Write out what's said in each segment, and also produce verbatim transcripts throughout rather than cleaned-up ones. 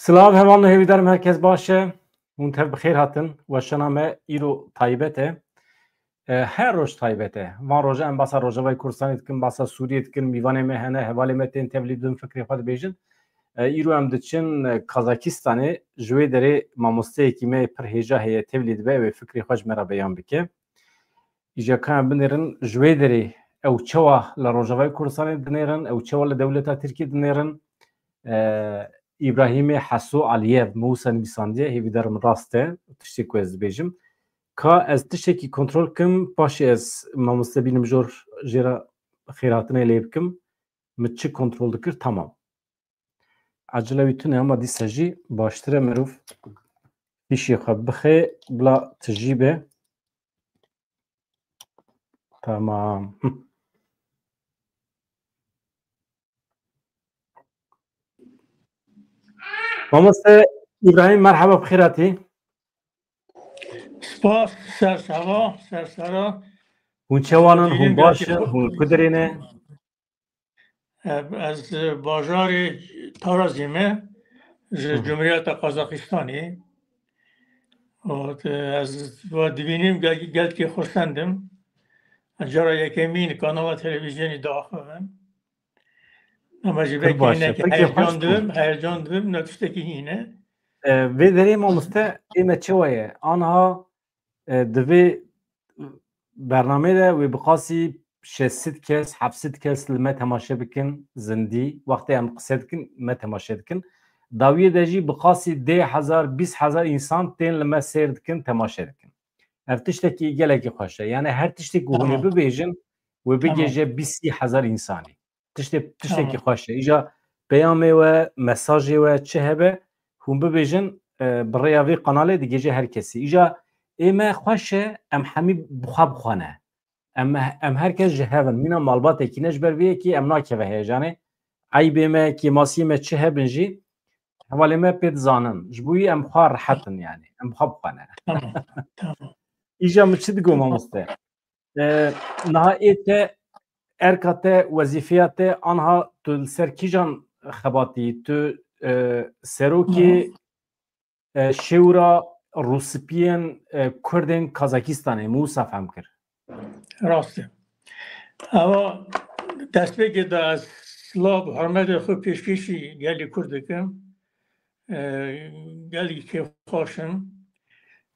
Silav hevalno, hêvîdarim herkes baş e. Hûn tev bi xêr hatin. Weşana me îro taybet e. E, her roj taybet e. Van roja em basa Rojavayê Kurdistanê dikin, basa Sûriyê dikin, mîvanê me hene, hevalê me tên tevlî dibin, fikrê xwe dibêjin. E, îro em diçin, e, Kazakistanê, ji wê derê mamosteyekî me pir hêja heye, tevlî dibe, ew ê fikrê xwe ji me re beyan bike. Îja ka em binêrin, ji wê derê ew çawa li Rojavayê Kurdistanê dinêrin, ew çawa li dewleta Tirkiyê dinêrin. E, Îbrahîmê Heso Aliyev min wisa nivîsandiye, hêvîdar im rast e, tiştê ku ez dibêjim. Ka ez tiştekî kontrol kim, paşê ez mamoste bînim jor jê re xêrhatinê lê bikim. Min çi kontrol dikir, tamam. Ecele wî tune, ama dîsa jî baştir e mirov fîşê xwe bixe, bila tijî be. Tamam. Hı. Mamoste Îbrahîm, merheba, bi xêr hatî. Spas, ser sera, ser sera. Hûn çewan in, hûn baş in, hûn ku derê ne? E, ez, e, bajarê Tarazê me, ji Hı hı. Cumhuriyeta Kazakistanê. Û, e, ez ve dibînim, gel-, gelkî xursend im. Ez cara yekemîn kanala televîzyonî diaxivim. Ama ji Pir vekî baş e, hinek pir kêfxweş heyecan bû. Dibim, heyecan dibim, ne tiştekî hîn e. E, vê derê mamoste, ê me çawa ye? Anha, e, di vê bernameyê de wê bi qasî şeş sed kes, heft sed kes li me temaşe bikin zindî. Wextê em qise dikin, me temaşe dikin. Dawiyê de jî bi qasî deh hezar, bîst hezar însan tên li me seyr dikin, temaşe dikin. Ev tiştekî gelekî xweş e. Yani her tiştê ku hûn ê Tamam. bibêjin, wê Tamam. bigêje bîst hezar însanî. Tiştê, tiştekî Tamam. xweş e. Îja peyamê we, mesajê we çi hebe, hûn bibêjin, e, bi rêya vê kanalê digêje her kesî. Îja ê me xweş e, em hemî bi xwe bi xwe ne. Em, em her kes ji hev in. Mîna malbatekî ne, ji ber vê yekê em nakeve heyecanê. Eybê me, kêmasiyê me çi hebin jî, hevalê me pê dizanin. Ji bo wî em xwe rehet in yani. Em bi xwe bi xwe ne. Tamam, tamam. Îja min çi digo mamoste? E, niha ê te, erka te, wezîfeya te, anha tu li ser kîjan xebatî? Tu, e, serokê, Hı. e, şêwra rûspiyên, e, Kurdên Kazakistanê, min wisa fehm kir. Rast e. Ewa destpêkê de ez silav û hurmetê xwe pêşkêşî gelî Kurd dikim. E, gelî kêfxweş im.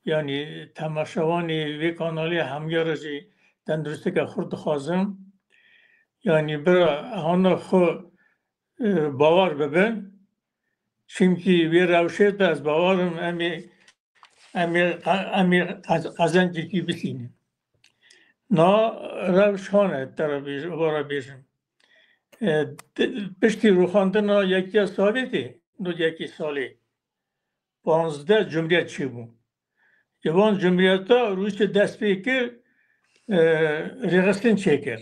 Yanî temaşevanê vê kanalê hemûya re jî tenduristeke xurt dixwazim. Yanî bira hana xwe, e, bawer bibin. Çimkî vê rewşê de ez bawer im em ê, em ê, em ê qez-, qezencekî bistînin. Na rewş hane te re bêj-, we re bêjim. E, di-, piştî rûxandina Yekiya Sovêtê, nod yekê salê, panzdeh cumhuriyet çêbû. Ji van cumhuriyeta Rûsya dest pê kir, e, rêxistin çêkir.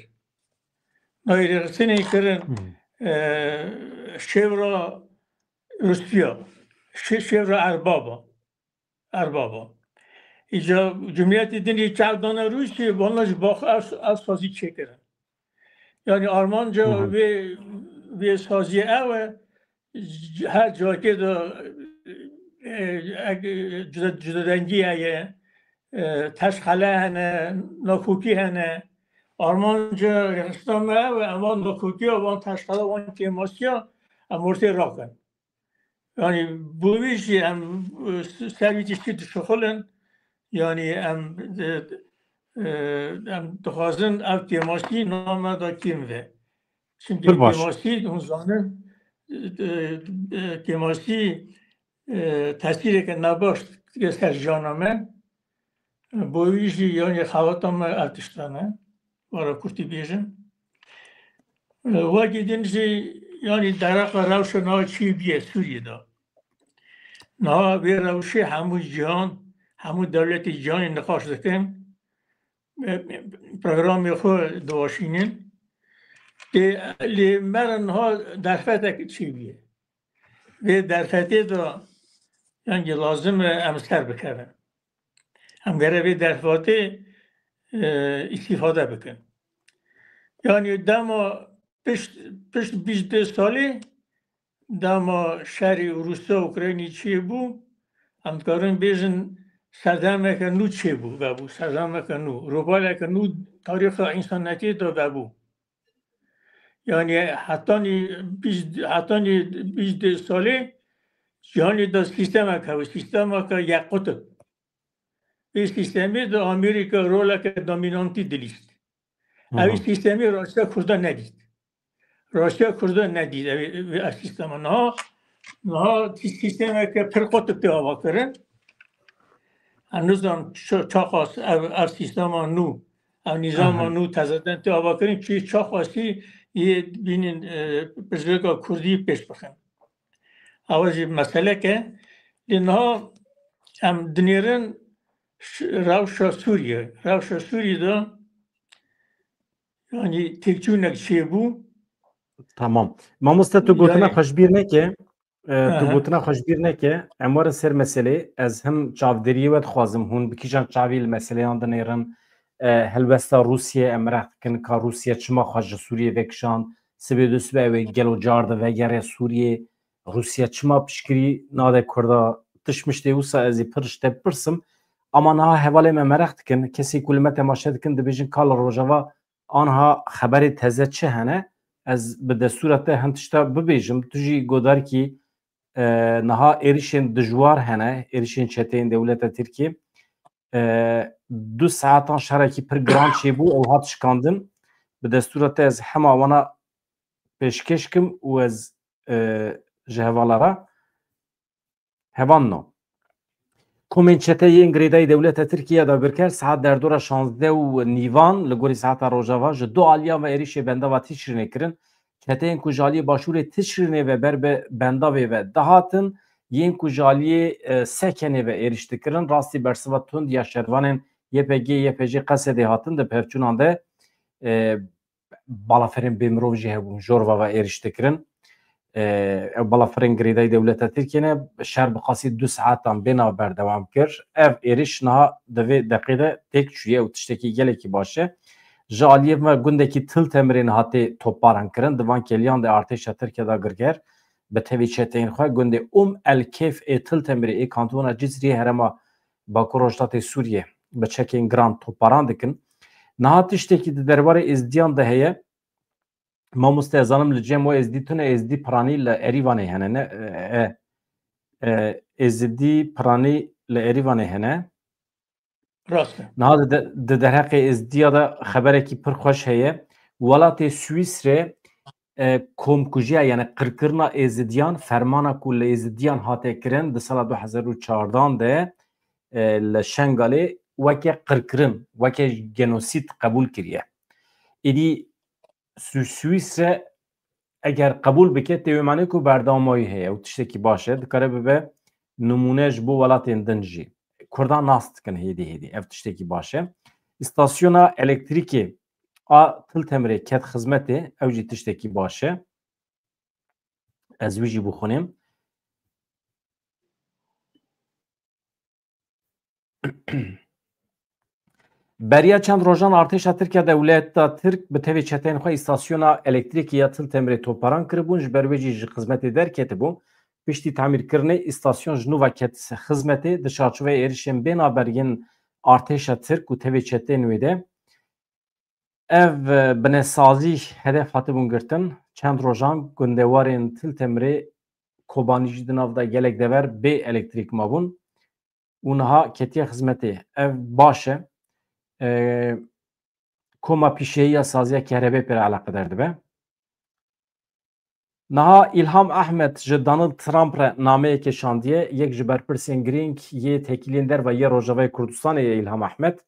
Navê rêxistinê kirin, Hmm. e, şêwra Rûsya, şê-, şêwra erbaba. Erbaba. Îca cumhuriyetê din ê çav dane Rûsya, vana ji bax ev, ev sazî çêkirin. Yani armanca Hı hı. vê, vê saziyê ew e, c-, her cihakê de, e, e, cuda-, cudadengî heye, e, teşxele hene, nakokî hene. Armanca rêxistina me ew e, em van nakokiya, van teşxele, van kêmasiya em ortê rakin. Yani bo wî jî em, e, ser wî tiştî dişuxulin. Yani em, e, e, em dixwazin ev kêmasî name da kêm ve. Çimkî Pir baş. kêmasî, hûn zanin, e, e, kêmasî, e, tesîreke nebaş dike ser jiyana me. Bo wî jî, yanî, xebata me ev tişt e, me were kurtî bêjin. Wekî din jî, yanî, dereqa rewşa niha çi bûye Sûriyê de. Niha vê rewşê hemû cîhan, hemû dewletê cîhanê nîqaş dikin, programê xwe diweşînin. Lê, lê me re niha derfetek çi bûye. Vê derfetê de, yanî, lazim e em ser bikevin. Em gere vê derfetê, e, îstîfade bikin. Yanî dema pişt, pişt bîst du salê dema şerê Rûsya Ukraynî çêbû, em dikarin bêjin serdemeke nû çêbû, vebû, serdemeke nû. Robaleke nû tarîxa însanetiyê de vebû. Yanî hetanî bîst, hetanî bîst salê cîhanê de sîstemek hebû, sîstemeke yekqutib. Vê sîstemê de Amerîka roleke dominantî dilîst. Ew Hı hı. sîstemê raştiya Kurda nedîst. Raştiya Kurda nedîst ev, ev, ev sîstema. Niha, niha sîstemeke pir qutib tê ava kirin. Em nizanin çi-, çaxas ev, ev sîstema nû, ev nîzama Aha. nû tezeden tê ava kirin, çi çaxasî yê bînin, e, pirsgirêka Kurdî pêş bixin. Ew jî meseleke. Lê niha em dinêrin ş-, rewşa Sûriyê. Rewşa Sûriyê de, yanî têkçûnek çêbû. Tamam. Mamoste, tu gotina Yanî xwe ji bîr neke. E, tu Aha. gotina xwe ji bîr neke. Em werin ser meselê. Ez him çavdêriyê we dixwazim. Hûn bi kîjan çavî li meseleyan dinêrin? E, helwesta Rûsiyê em meraq dikin ka Rûsya çima xwe ji Sûriyê vekişand? Sibê du sibe ew ê gelo car de vegere Sûriyê? Rûsya çima piştgirî nade Kurda? Tişt miştê wisa ez ê pir ji te bipirsim. Ama niha hevalê me meraq dikin. Kesê ku li me temaşe dikin dibêjin ka li Rojava anha xeberê teze çi hene? Ez bi destûra te hin tişta bibêjim. Tu jî godar kî, e, niha êrişên dijwar hene, êrişên çeteyên dewleta Tirkiyê. E, du saetan şerekî pir giran çêbû, ew hat şikandin. Bi destûra te ez hema wana pêşkêş kim û ez, e, ji hevala re hevan no. Komên çeteyên girêdayî dewleta Tirkiye de birker saet derdora şazdeh û nîvan li gorî saeta Rojava ji du aliyan ve êrişê bendava Tişrînê kirin. Çeteyên ku ji aliyê başûrê Tişrînê ve ber bi bendavê ve dihatin, yên ku ji aliyê, e, Sekenê ve êriş dikirin, rastî bersiva tund ya şervanên Y P G, Y P J Qesedê hatin di pevçûnan de, e, balaferên bêmirov jî hebûn, jorva ve êriş dikirin. E, ew balaferên girêdayî dewleta Tirkiye ne, şer bi qasî du saetan bêna berdewam kir. Ev êriş niha di vê deqê de têk çûye û tiştekî gelekî baş e. Ji aliyê me gundekî Til Temirê niha tê toparan kirin. Di van keliyan de artêşa Tirkiye dagirker bi tevî çeteyên xwe gundê Um El Kêf ê Til Temirê ê kantona Cizrî herêma Bakur Rojhilatê Sûriyê bi çekên giran toparan dikin. Niha tiştekî di derbarê Êzdiyan de heye. Mamoste, ez zanim li cem we Êzdî tune, Êzdî Piranî li Erîvanê hene, ne? E, e, e, Êzdî Piranî li Erîvanê hene. Rast e. Niha di de-, di derheqê Êzdiya de xeberekî pir xweş heye. Welatê Swîsrê, e, komkujiya, yani qirkirina Êzidiyan, fermana ku li Êzidiyan hate kirin di sala du hezar û çardan de, e, li Şengalê weke qirkirin, weke genosîd qebûl kiriye. Êdî Swi-, Swîsre eger qebûl bike, tê wê manê ku berdewamî heye û tiştekî baş e, dikare bibe nimûne ji bo welatên din jî. Kurdan nas dikin hêdî hêdî. Ev tiştekî baş e. Îstasyona elektrîkê a Til Temirê ket xizmetê, ew jî tiştekî baş e. Ez wî jî bixwînim. Beriya çend rojan artêşa Tirk ya dewleta Tirk bi tevê çeteyên xwe îstasyona elektrîkê ya Til Temirê toparan kiribûn, ji ber wê jî ji xizmetê derketibû. Piştî tamîrkirinê îstasyon ji nû ve ket xizmetê di çarçoveyê êrişên bê navber yên artêşa Tirk û tevê çeteyên wê de. Ev, e, binesazî hedef hatibûn girtin. Çend rojan gundewarên Til Temirê Kobanî jî di nav de gelek dever bê elektrîk mabûn û niha ketiye xizmetê. Ev baş e. E, koma pîşeyiya saziya kehrebê pê re eleqedar dibe. Niha Îlham Ehmed ji Donald Trump re nameyekê şandiye, yek ji berpirsên girîng yê têkiliyên derve yê Rojavayê Kurdistanê ye Îlham Ehmed.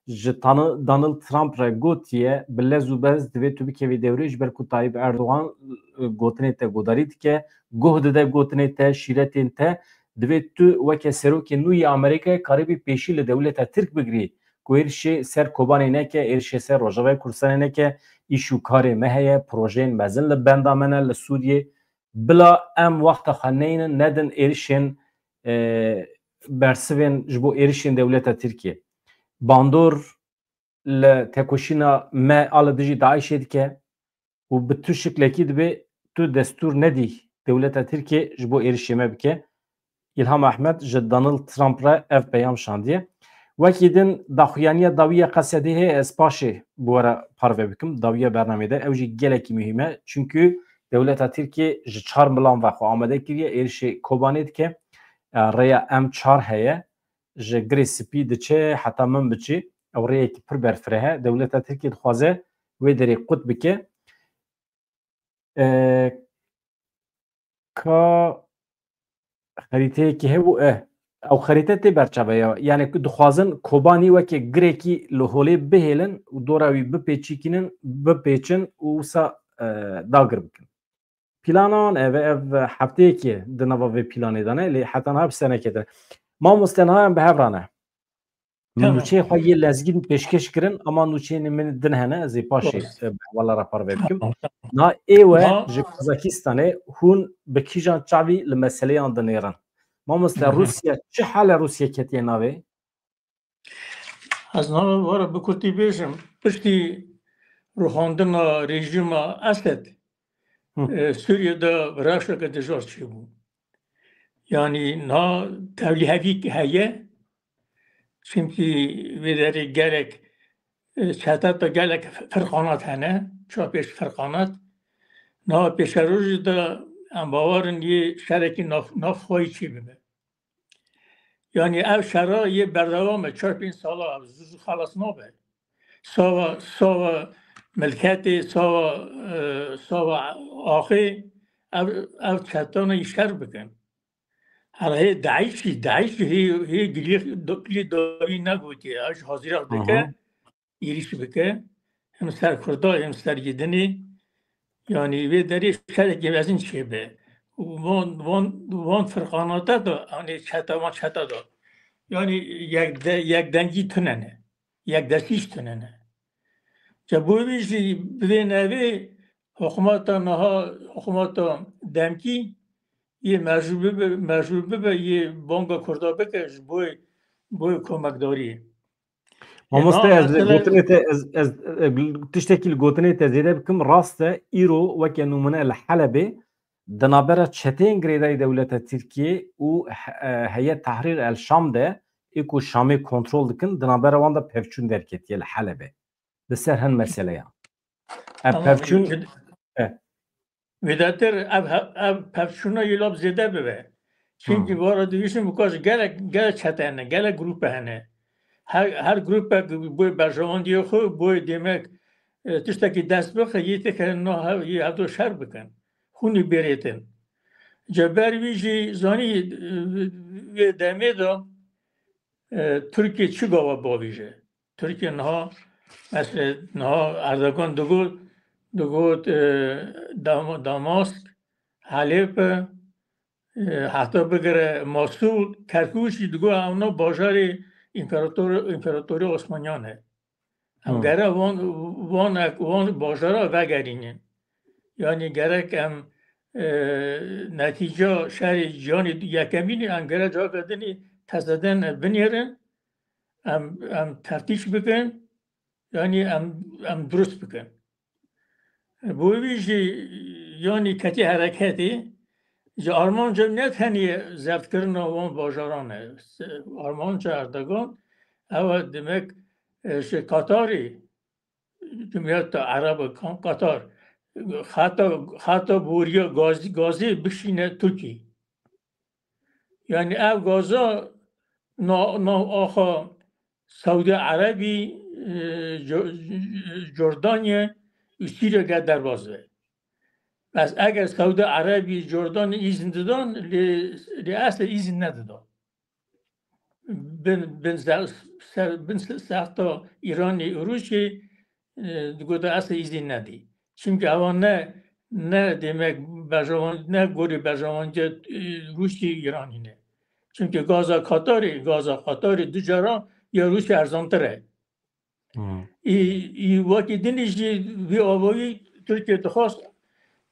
Ji Tan-, Donald Trump re gotiye, bi lez û bez divê tu bikevî dewrê, ji ber ku Tayyip Erdogan, e, gotinê te guhdarî dike, guh dide gotinê te, şîretên te, divê tu weke serokê nû yê Amerîkayê karibî pêşî li dewleta Tirk bigirî. Ku êrişê ser Kobanê neke, êrişê ser Rojavayê Kurdistanê neke, îş û karê me heye, projeyên mezin li benda me ne li Sûriyê. Bila em wexta xwe neynin, nedin êrişên, e, bersivên ji bo êrişên dewleta Tirkiyê. Bandor li tekoşîna me a li dijî DAIŞê dike û bi tu şiklekî dibê tu destûr nedî dewleta Tirkiyê ji bo êrişê me bike. Îlham Ehmed ji Donald Trump re ev peyam şandiye. Wekî din daxuyaniya dawî ya Qesedê heye, ez paşê bi we re parve bikim. Dawiya bernamê de ew jî gelekî muhîm e. Çimkî dewleta Tirkiyê ji çar milan ve xwe amade kiriye. Êrişê Kobanê dike. E, rêya M çar heye. Ji Girê Spî diçe heta min biçî. Ew rêyekî pir berfireh e. Dewleta Tirkiyê dixwaze wê derê qut bike. E, ka xerîteyekî hebû, e, ew xerîte tê berçave ya. Yani ku dixwazin Kobanî weke girekî li holê bihêlin û dora wî bipêçîkînin, bipêçin û wisa, e, dagir bikin. Planan ev e, ev hefteyekê di nava vê planê de ne, lê heta niha bi ser neketine. Mamoste, niha em bi hev re ne. Min Tamam. nûçeyê xwe yê lezgîn pêşkêş kirin, ama nûçeyên min din hene, ez ê paşê, Baş. e, bi hevala re parve bikim. Tamam, tamam. Na ê we Na- ji Kazakistanê hûn bi kîjan çavî li meseleyan dinêrin? Mamoste, Hı hı. Rûsya, çi hale Rûsya ketiye navê? Ez nava wara bi kurtî bêjim. Piştî ruxandina rejîma Esed, Hı. e, Sûriye de rewşeke dijar çêbû. Yanî na tevlîhevî heye, çimkî vê derê gelek, e, çeteta gelek firqanat hene, çar pênc firqanat. Na pêşerojê de em bawer in yê şerekî nav-, navxweyî çêbibe. Yanî ev şera yê berdewam e, çar pênc sala ev zû zû xelas nabe. Sava, sava milketê, sava, e, sava axê, ev, ev çetana yî şer bikin. Her hê DAIŞ jî, DAIŞ jî hê, hê gilî, do-, gilî dawî negotiye, ev jî hazîra Hı hı. dike, êrîş bike. Hem ser Kurda, hem ser yê dinê. Yanî vê derê şerekî mezin çêbe. Û van, van, van firqanata da, hani çeta, van çeta da. Yanî yek de-, yekdengî tune ne. Yekdestî jî tune ne. Ca bo vî jî bi vê navê hikûmeta niha, hikûmeta demkî yê mecbûr bibe, mecbûr bibe yê banga Kurda bike ji bo, bo komekdariyê. Mamoste, Ya, ez li mesela gotinê te, ez, ez, e, tiştekî li gotinê te zêde bikim. Rast e, îro weke nimûne li Helebê di navbera çeteyên girêdayî dewleta Tirkiyê û he-, e, Heyet Tehrîr El Şam de, ê ku Şamê kontrol dikin, di navbera wan de pevçûn derketiye li Helebê. Li ser hin meseleyan. Ev Tamam, pevçûn, ji-, e. Vêdetir ev he-, ev pevçûna yê lab zêde bibe. Çimkî Hmm. vara dibîşin bikaj gelek, gelek çete hene, gelek grûpe hene. Her, her grûpek boy berjewendiyê xwe, boy demek, e, tiştekî dest bixe, yê têkevin na hev-, yê hevdo şer bikin. Hûnî bêrêtin. Ceber wî jî zanî, e, vê demê de, e, Tirkiye çi gava bavêje. Tirkiye niha, mesela niha Erdogan digot, digot, e, Dam-, Damask, Helêp, e, heta bigire Mosul, Kerkûk jî digot, ewna bajarê împerator-, împeratoriya Osmaniyan e. Em Hmm. gere van, van ek-, van bajara vegerînin. Yanî gerek em, e, netîca şerê cîhanê yekemîn em gere cihaka dinê tezeden binêrin, em, em teftîş bikin, yanî em, em durust bikin. Bo vî jî yanî ketî hereketê, ji armanca ne tenê zevtkirina wan bajaran e. Armanca Erdogan ew e, demek, e, ji Katarê, Cumhuriyeta Ereb Ka-, Katar, heta, heta boriya gazî, gazê bişîne Tirkiyê. Yanî ev gaza na-, nav axa Sewdî Erebî, e, Co-, Cordanya û Sûriye ge derbas be. Bes eger Sewdî Erebî, Cordanya îzin didan, lê, lê Esed îzin nedidan. Bin, bin ze-, ser, bin se-, sexta Îranê û Rûsê, e, digote Esed îzin nedî. Çimkî ewan ne, ne demek berjewan-, ne gorî berjewandiya, e, Rûsya û Îranî ne. Çimkî gaza Katarê, gaza Katarê du cara ya Rûsya erzantir e. Hmm. Î, î wekî dinî jî vî avayî Tirkiye dixwast,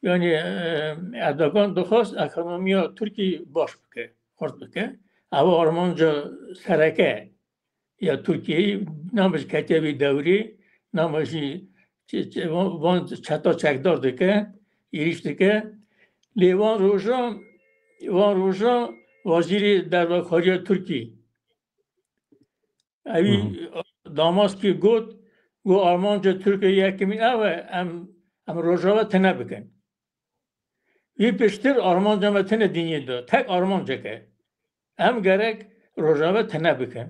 yanî, e, Erdogan dixwast ekonomiya Tirkiyê baş bike, xurt bike. Ew armanca sereke ya Tirkiyeyê, nema jî ketiye vî dewrê, nema jî çe-, çe-, van, van çeta çekdar dike, êrîş dike. Lê van roja, van roja wezîrê dervekariya Tirkî, ewî Damaskê got, got, armanca Tirkiye yekemîn ew e, em, em Rojava tune bikin. Wî piştir armanca me tune dinyê de, tek armancek e. Em gerek Rojava tune bikin.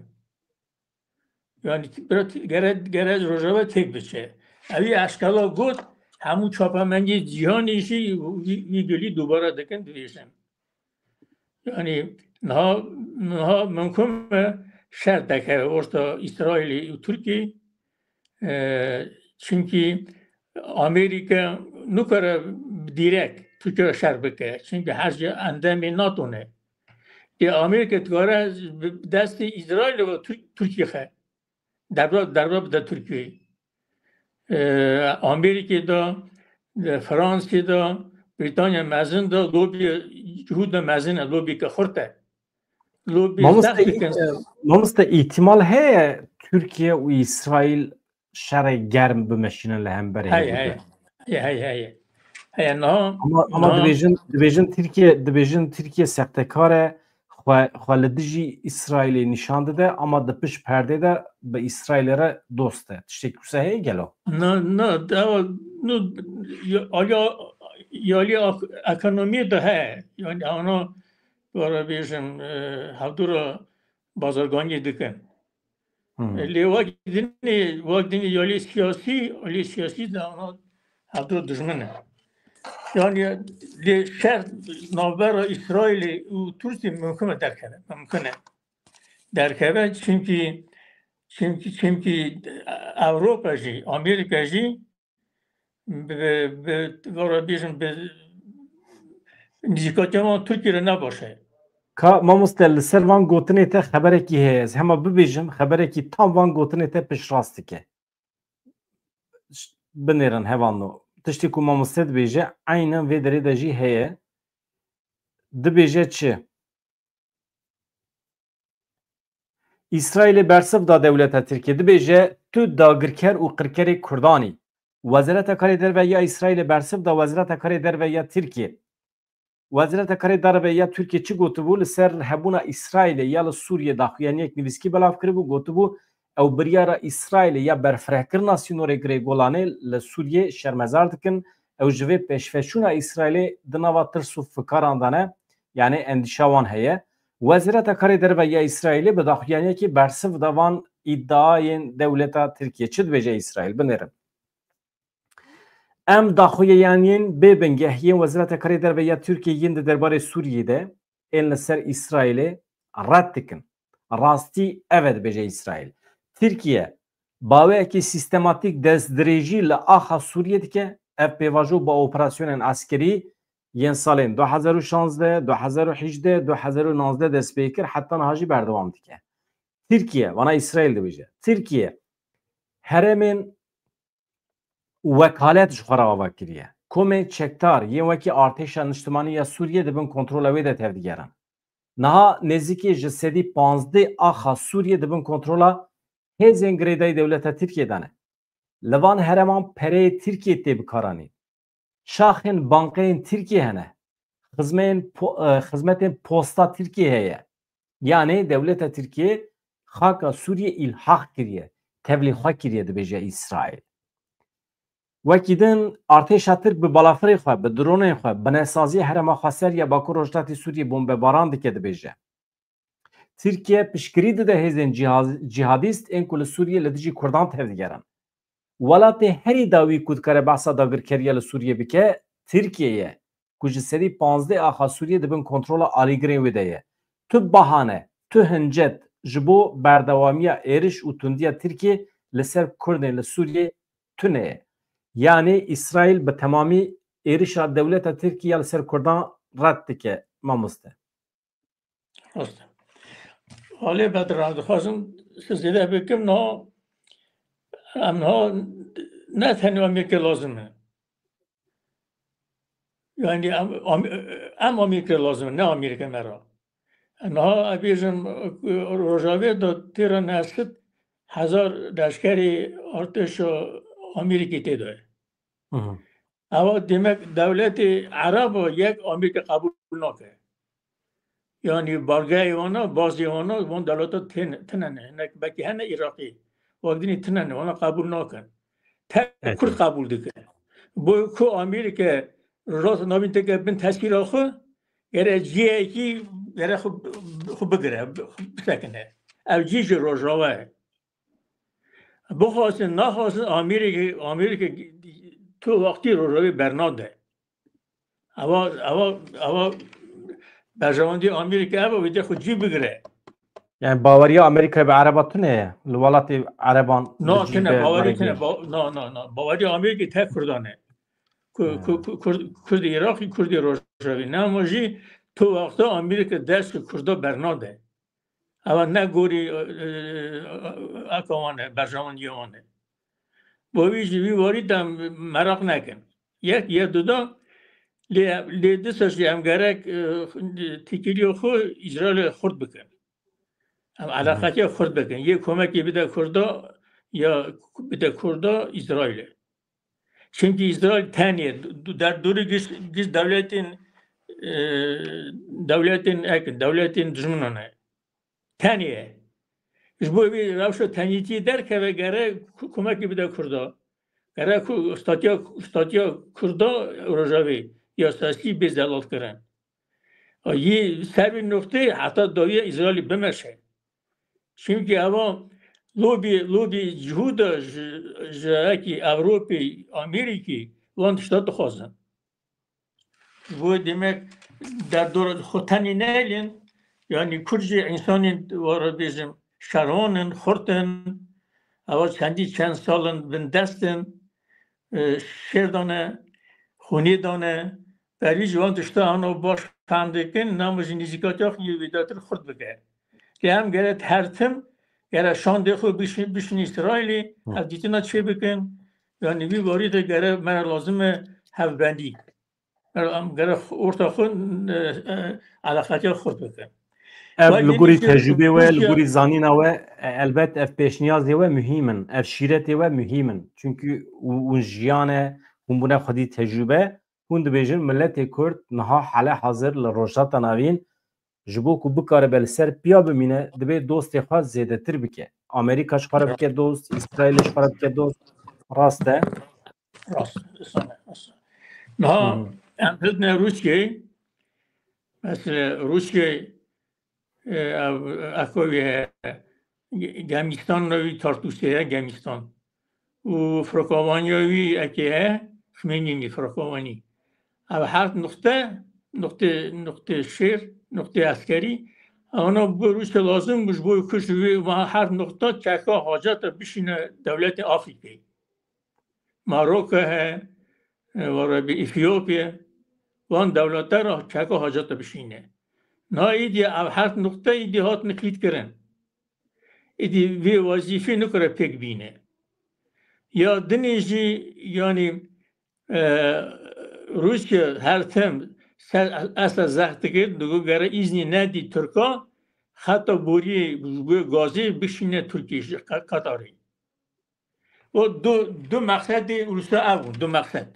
Yani, bira, gere, gere Rojava têk biçe. Ewî eşkera got, hemû çapemendiyê cîhanê jî wî, wî gilî dubare dikin, dibêjin. Yani, niha, niha mimkun e şer dekeve orta Îsraîlê û Tirkiyê. E, çimkî Amerîka nikare direkt Tirkiye şer bike. Çimkî her ji endamê NATO ne. Lê Amerîka dikare bi destê Îsraîlê ve Tir-, Tirkiyê xe. Derba, derba bide Tirkiyeyê. E, Amerîkê de, e, Fransê de, Brîtanya mezin de lobî cihû de mezin e, lobî ke xurt e. Lobî Mamoste, zehf dikin. E, mamoste, îhtimal heye Tirkiye û Îsraîl şerê germ bimeşînin li hemberê Heye, heye. Heye, heye, heye. Heye, niha, Ama, ama niha dibêjin, dibêjin Tirkiye, dibêjin Tirkiye sextekar e, xwe, xwe li dijî Îsraîlê nîşan dide, ama di pişt perdê de bi Îsraîlê re dost e. Tiştekî wisa heye gelo? Na, na, dewa, nu, ya, ya, ya, ya ek-, ekonomiyê de heye. Yani, ana, wara bêjim, e, hevdûra bazarganiyê dikin. Hmm. E, lê wek dinê, wek dinê yalê siyasî, yalê siyasî de ana hevdû dijmin e. Yani, lê şer navbera Îsraîlê û Tirkiyê mimkun e derkeve, mimkun e derkeve, çimkî, çimkî, çimkî Ewropa jî, Amerîka jî bi, bi, vara bêjin, bi nîzîkatiya wan Tirkiyê re ne baş e. Ka mamoste, li ser van gotinê te xeberekî heye. Ez hema bibêjim, xeberekî tam van gotinê te piştrast dike. Ş-, binêrin hevalno. Tiştê ku mamoste dibêje, eynen vê derê de jî heye. Dibêje çi? Îsraîlê bersiv da dewleta Tirkiyê. Dibêje, tu dagirker û qirkerê Kurdan î. Wezareta Karê Derve ya Îsraîlê bersiv da Wezareta Karê Derve ya Tirkiyê. Wezareta Karê Derve ya Tirkiyê çi gotibû? Li ser hebûna Îsraîlê ya li Sûriyê daxuyaniyek nivîskî belav kiribû, gotibû, ew biryara Îsraîlê ya berfirehkirina sînorê Girê Golanê li Sûriyê şermezar dikin. Ew ji vê pêşveçûna Îsraîlê di nava tirs û fikaran de ne, yanî endîşa wan heye. Wezareta Karê Derve ya Îsraîlê bi daxuyaniyekê bersiv da van îdiayên dewleta Tirkiyê. Çi dibêje Îsraîl? Binêrin. Em daxuyaniyên bê bingeh yên Wezareta Karê Derve ya Tirkiyê yên di derbarê Sûriyê de ên li ser Îsraîlê red dikin. Rastî ev e, dibêje Îsraîl. Tirkiye baweyekî sîstematîk destdirêjî li axa Sûriyê dike. Ev pêvajo bi operasyonên eskerî yên salên du hezar û şazdeh, du hezar û hejdeh, du hezar û nazdeh dest pê kir, heta niha jî berdewam dike. Tirkiye, vana Îsraîl dibêje. Tirkiye herêmên wekalet ji xwe re ava kiriye. Komên çekdar yên wekî Artêşa Niştimanî ya Sûriyê di bin kontrola wê de tevdigerin. Niha nêzîkî ji sedî panzdeh axa Sûriyê di bin kontrola hêzên girêdayî dewleta Tirkiyê de ne. Li van herêman pereyê Tirkiyê tê bikaranîn. Şaxên bankeyên Tirkiyê hene. Xizmeyên po-, e, xizmetên posta Tirkiyê heye. Yanê dewleta Tirkiyê xaka Sûriyê îlhaq kiriye, tevlî xwe kiriye, dibêje Îsraîl. Wekî din, artêşa Tirk bi balafirê xwe, bi dronên xwe, binesaziyê herêma Xweser ya Bakur Rojhilatê Sûriyê bombebaran dike, dibêje. Tirkiye piştgirî dide hêzên cihaz-, cihadîst ên ku li Sûriyê li dijî Kurdan tevdigerin. Welatê herî dawî ku dikare behsa dagirkeriya li Sûriyê bike, Tirkiye ye, ku ji sedî panzdeh axa Sûriyê di bin kontrola alîgirên wê de ye. Tu bahane, tu hincet ji bo berdewamiya êriş û tundiya Tirkiyê li ser Kurdên li Sûriyê tune ye. Yanî Îsraîl bi temamî êrişa dewleta Tirkiyê ya li ser Kurdan red dike, mamoste. Rast e. Alê Bedran, dixwazim zêde bikim, niha, em niha ne tenê Amerîka lazim e. Yani em, em, em Amerîka lazim e, ne Amerîka me re. Niha ez bêjim, Rojavê de têra neh sed hezar leşkerê artêşa Amerîkê tê de ye. Hı hı. Ewa demek dewletê Ereba yek Amerîka qebûl nake. Yanî bargeyê wana, bazê wana, wan dewleta tên-, tine ne. Hinek belkî hene Iraqî. Wek dinî tine ne, wana qebûl nakin. Tek Kurd qebûl dikin. Bo ku Amerîka Rojhilata Navîn teke bin tesîra xwe, gere cihekî gere xwe, xwe bigire, bisekine. Ev cî ji Rojava ye. Bixwastin, naxwastin, Amerîka, Amerîka tu wextî Rojavê bernade. Ewa, ewa, ewa berjewendî Amerîka ev e, wê dê xwe cî bigire. Yani baweriya Amerîkayê bi Ereba tune ye? Li welatê Ereban No, tune, bawerî tune. Ba-, no, no, no. Baweriya Amerîkayê tek Kurdan e. Ku-, ku-, ku-, Kurd, Kurdê Iraqî, Kurdê Rojavê. Nema jî tu wexta Amerîka dest ji Kurda bernade. Ewa ne gorî, e, e, eka wan e, berjewendiya wan e. Bo wî jî vî warî de em meraq nekin. Yek, yek duda, lê, lê disa jî em gerek, e, têkiliya xwe Îsraîlê xurt bikin. Em eleqetiya xurt bikin. Yê komekê bide Kurda, ya bide Kurda Îsraîlê. Çimkî Îsraîl tenê, du-, derdorê giş, giş dewletên, e, dewletên ek, dewletên dijminan e. Tenê ye. Ji bo vê rewşa tenîtiyê derkeve gere ku-, komekê bide Kurda. Gere ku statiya, statiya Kurda Rojavê ya siyasî bê zelalkirin. Yî ser vê nuqteyê heta dawiya Îsraîlî bimeşe. Çimkî eva lobî, lobî cihûda ji, ji ekî Ewropê, Amerîkî wan tişta dixwazin. Ji bo demek derdora xwe tenê nelên, yanî Kurd jî însanên, wara bêjim, şervan in, xurt in, eva çendî çend sal in bindest in, e, şêr dane, xûnê dane, berî ji wan tişta hano baş fehm dikin, nama jî nêzîkatiya xwe yê wêdatir xurt bike. Lê em gere her tim, gere şandê xwe bişîn, bişîn Îsraîlê, Hı. ev dîtina çê bikin, yanî vî warî de gere me re lazim e hevbendî. Em gere orta xwe, e, e, eleqetiya xurt bikin. Ev Vay li gorî dînî tecrûbê we, li Rûsya gorî zanîna we, e, elbet ev pêşniyazê we muhîm in, ev şîretê we muhîm in. Çunkî hû-, hûn jiyane, hûn bûne xwedî tecrûbe, hûn dibêjin miletê Kurd niha hale hazir li Rojhilata Navîn ji bo ku bikaribe li ser piya bimîne, divê dostê xwe zêdetir bike. Amerîka ji xwe re Ya. bike dost, Îsraîlê ji xwe re bike dost. Rast e. Rast, rast e, rast e. Niha Hı hı. em bidine Rûsyayê, mesela Rûsyayê, e, ev, eko wî heye, Ge-, Gemîstan navî Tartûsê ye, Gemîstan. Û firokavaniya wî ekê heye, Xmênînî firokovanî. Ev heft nuqte, nuqtê, nuqtê şêr, nuqtê eskerî, ewana bo Rûsya lazim bû ji bo ku ji wê heft nuqta çeka haceta bişîne dewletê Afrîkayê. Maroko he, e, were bi Efiyopya, wan dewlete re çeka haceta bişîne. Na îdî ev heft nuqte îdî hatine kilîtkirin. Îdî vê wezîfê nikare pêk bîne. Ya dinê jî, yanî, e, Rûsya her tim ser Esed zehf dikir, digot gere îznî nedî Tirka, xeta boriyê gazê bişîne Tirkiyê ji Ka-, Katarê. O du, du mexsedê Rûsa ev bûn, du mexsed.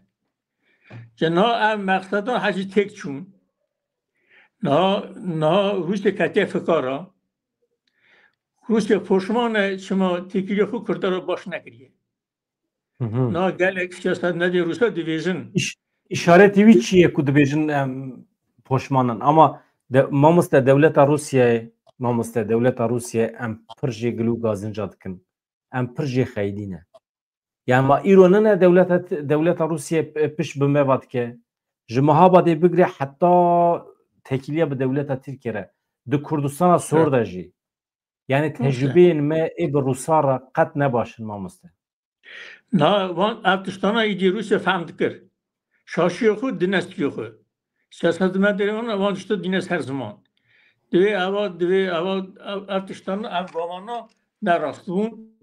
Ji niha ev mexsedan hecî têk çûn. Niha, niha Rûsya ketiye fikara. Rûsya poşman e, çima têkiliya xwe Kurda re baş nekiriye. Hı hı. Niha gelek siyasetmedê Rûsa dibêjin. Îş-, îşaretê wî çi ye ku dibêjin em poşman in? Ama de-, mamoste dewleta Rûsyayê, mamoste dewleta Rûsyayê em pir jê gil û gazinca dikin. Em pir jê xeydî ne. Yani ma îro nine dewleta, dewleta Rûsiyê p-, pişt bi me ve dike. Ji Mehabadê bigire heta tekiliya bi dewleta Tirkiye re. Di Kurdistana Sor Evet. de jî. Yani Evet. tecrübeyên me ê bi Rûsa re qet ne baş in mamoste. Na, wan ev tiştana îdî Rûsya fehm dikir. Şaşiyo xwe, dinestiyo xwe. Siyasetmedê wan, wan tişta dînes her ziman. Divê eva, divê eva, ev, ev tiştana, ev gavana ne rast bûn.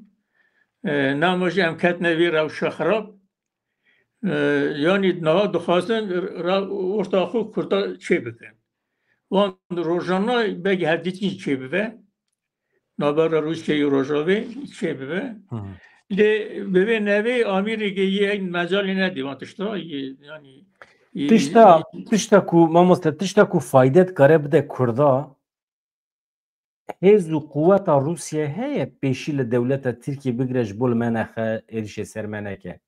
E, nema jî em ketine vê rewşa xirab. E, yanî niha dixwazin ra-, orta xwe Kurda çê bikin. Wan rojana belkî hevdîtin çê bibe. Navbera Rûsyayê û Rojavê çê bibe. Hı hı. Lê bi vê nevê Amerîkê yê eyn mecalê nedê van tişta, yê, yanî, yê, Tişta, tişta ku, mamoste, tişta ku fayde dikare bide Kurda, hêz û quweta Rûsya heye pêşî li dewleta Tirkiye bigire ji bo li me nexe, êrişê ser me neke.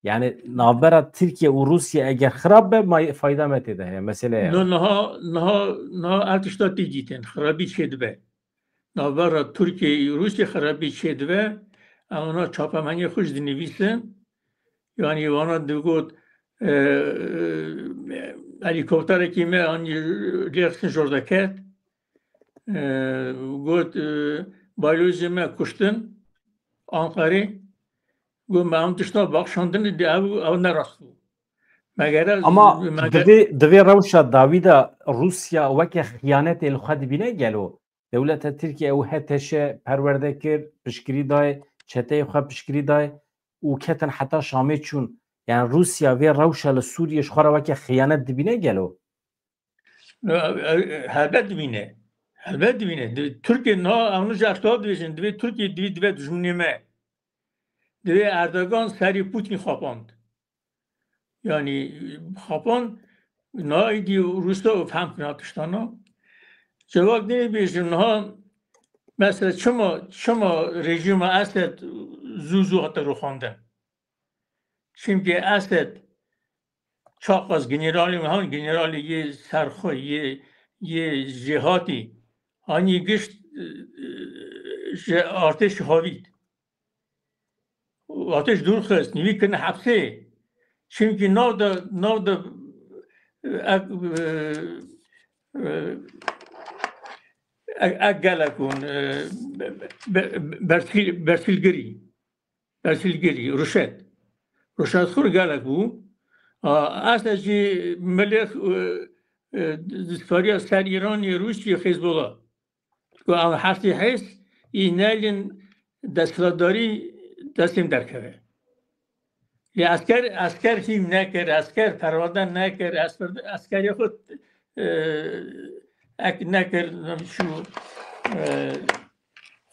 Yani navbera Tirkiye û Rûsya eger xirab be, may-, fayda me tê de heye. Mesele ya. No, niha, niha, niha ev tişta tê dîtin. Xirabî çêdibe. Navbera Tirkiye û Rûsya xirabî çêdibe. Em wana çapemeniyê xwe jî dinivîsin. Yani wana digot, e, e, helîkopterekî me anî lêxistin jor deket. E, got, e, balyozê me kuştin Anqerê. Got, me em tişta baxşandin, di ev, ev ne rast bû. Megere Ama mege- divê, divê rewşa dawî de Rûsya weke xiyanetê li xwe dibîne gelo? Dewleta Tirkiye ew H T Ş perwerde kir, piştgirî dayê, çeteyê xwe piştgirî dayê û ketin heta Şamê çûn. Yani Rûsya vê rewşa li Sûriyê ji xwe re weke xiyanet dibîne gelo? Helbet dibîne. Helbet dibîne. Di-, Tirkiye niha ew nijî eşkera dibêjin. Divê Tirkiye divê, divê dijminê me. Divê Erdogan serî Putin xapand. Yani xapand, niha êdî Rûsya û fehm kina tiştana. Cevak dê bêjin niha mesela çima, çima rejîma Esed zû zû hate rûxandin? Çimkî Esed çaxaz generalê me han, generalê yê serxwe, yê, yê jêhatî, hanî gişt, e, e, ji artêş havît. Artêş dûr xist, nîvî kirine hepsê. Çimkî nav de, nav de, e, ek, e, e, ek, ek gelek hûn, e, be, be, be, bersil, bersilgirî. Bersilgirî, ruşet. Ruşetxwir gelek bû. A, Esed jî milêx, e, e, dispariya ser Îranê, Rûsiyê, Hezbollah. Ku ew heftê hêz î nelin desthilatdarî destên derkeve. Lê esker, esker hîm nekir, esker perwerde nekir, esker, eskerê xwe, e, ek nekir, şu, e,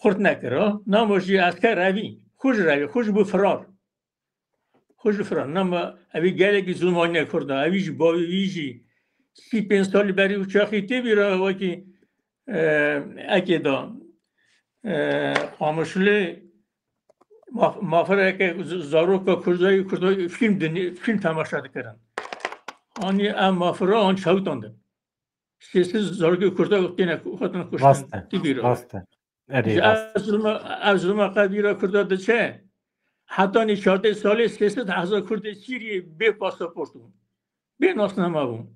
xurt nekir, ha? Namo jî esker evî, xwe ji revî, xwe ji bû firar. Xwe ji firar. Nama evî gelekî zulmanî Kurda, evî jî bavê wî jî sî pênc salî berî uçaxî tê bîra wekî, e, ekê da, e, Qamişlê maf-, mafireke z-, zaroka Kurdayî, Kurdayî fîlm dinî-, fîlm temaşe dikirin. Anî em mafira an çewtandin. Sê sed zarokê Kurda têne ku-, hatin kuştin. Rast e, Tê bîra. Rast e. Erê, Ji rast. Erzuruma, Erzuruma qe bîra Kurda diçe. Hetanî çardeh salê sê sed hezar Kurdê Sîriyê bê pasaport bûn. Bê nasname bûn.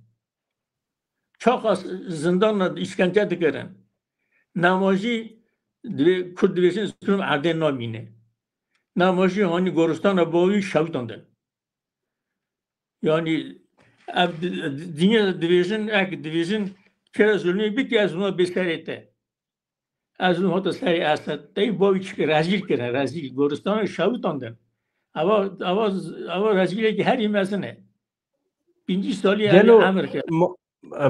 Çaxa zindana îşkence dikirin. Nema jî divê, Kurd dibêjin zulm erdê namîne. Nema jî hanî goristana bavî şewitandin. Yanî ev di-, di-, dinya dibêjin, ek dibêjin, kere zulmê bikî ez bûma bê serê te. Ez bûm hata serê Esed. Tey bavî çi rezîl kirin, rezîl. Goristana şewitandin. Ava, ava, ava rezîlekî herî mezin e. Pêncî salî Gelo, emir kir. Ma-,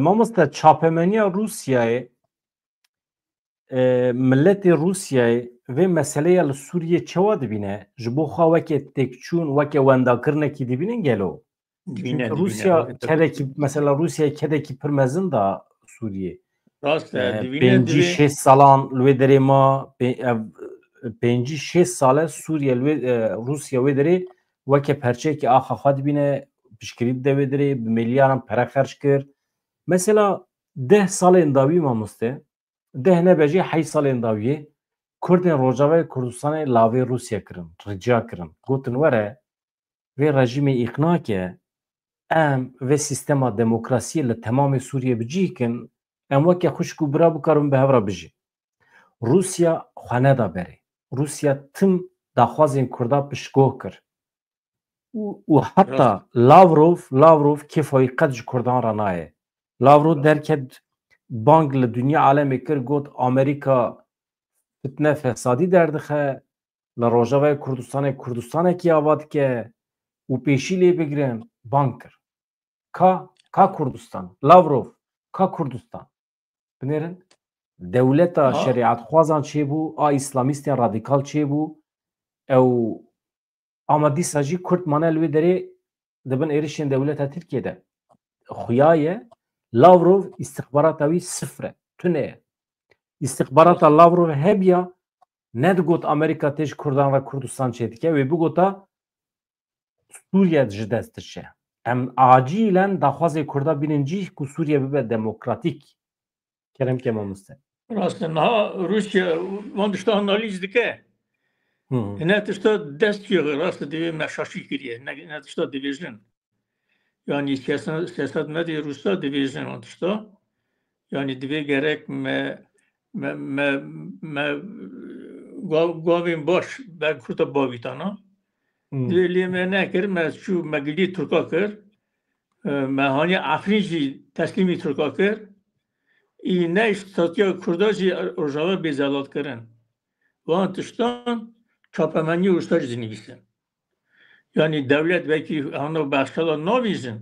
mamoste, çapemeniya Rûsyayê, e, miletê Rûsyayê vê meseleya li Sûriyê çawa dibîne? Ji bo xwe weke têkçûn, weke wendakirinekî dibînin gelo? Dibîne, Çünkü dibîne, Rûsya evet, evet. kedekî, mesela Rûsya kedekî pir mezin da Sûriyê. Rast e, E, dibîne, pêncî divê şêst salan li wê derê ma, pê-, ev, pêncî şêst sale Sûriye li wê, e, Rûsya wê derê weke perçeyekî axa xwe dibîne, piştgirî dide wê derê, bi milyaran pere xerc kir. Mesela deh salên dawî mamoste, deh nebe jî heyş salên dawiyê Kurdên Rojavayê Kurdistanê lavê Rûsya kirin, rica kirin. Gotin were, vê rejîmê îqna ke em vê sîstema demokrasiyê li temamê Sûriyê bi cih kin, em weke xwişk û bira bikarin bi hev re bijîn. Rûsya xwe neda berê. Rûsya tim daxwazên Kurda piştgoh kir. Û, û heta Rast. Lavrov, Lavrov kêfa wî qet ji Kurdan re nayê. Lavrov Rast. derket bang li dinya alemê kir, got Amerîka fitne fesadî derdixe, li Rojavayê Kurdistanê Kurdistanekî ava dike û pêşî lê bigirin, bang kir. Ka, ka Kurdistan? Lavrov, ka Kurdistan? Binêrin, dewleta Ha. şerîetxwazan çêbû, a îslamîstên radîkal çêbû. Ew ama dîsa jî Kurd mane li wê derê di bin êrişên dewleta Tirkiyê de. Xuya ye, Lavrov îstixbarata wî sifr e, tune ye. Îstixbarata Lavrov hebiya, nedigot Amerîka tê ji Kurdan re Kurdistan çêdike, wê bigota Sûriye ji dest diçe. Em acîlen daxwazê Kurda bînin cî ku Sûriye bibe demokratîk. Kerem ke mamoste. Rast e, niha Rûsya van tişta analîz dike. Hı hı. Ne tişta dest çiye, rast e, divê me şaşî kiriye. Ne, ne tişta dibêjin. Yanî siyasa-, siyasetmedê Rûsa dibêjin van tişta. Yanî divê gerek me, me, me, me gav-, gavên baş ber Kurda bavîtana. Hmm. Divê lê me nekir, me çû, me gilî Tirka kir. E, me haniye Efrîn jî teslîmî Tirka kir. Î ne îştatiya Kurda jî Rojava bê zelalkirin. Van tiştan çapemenî Rûsa jî dinivîsin. Yanî dewlet belkî hana behsela navîjin.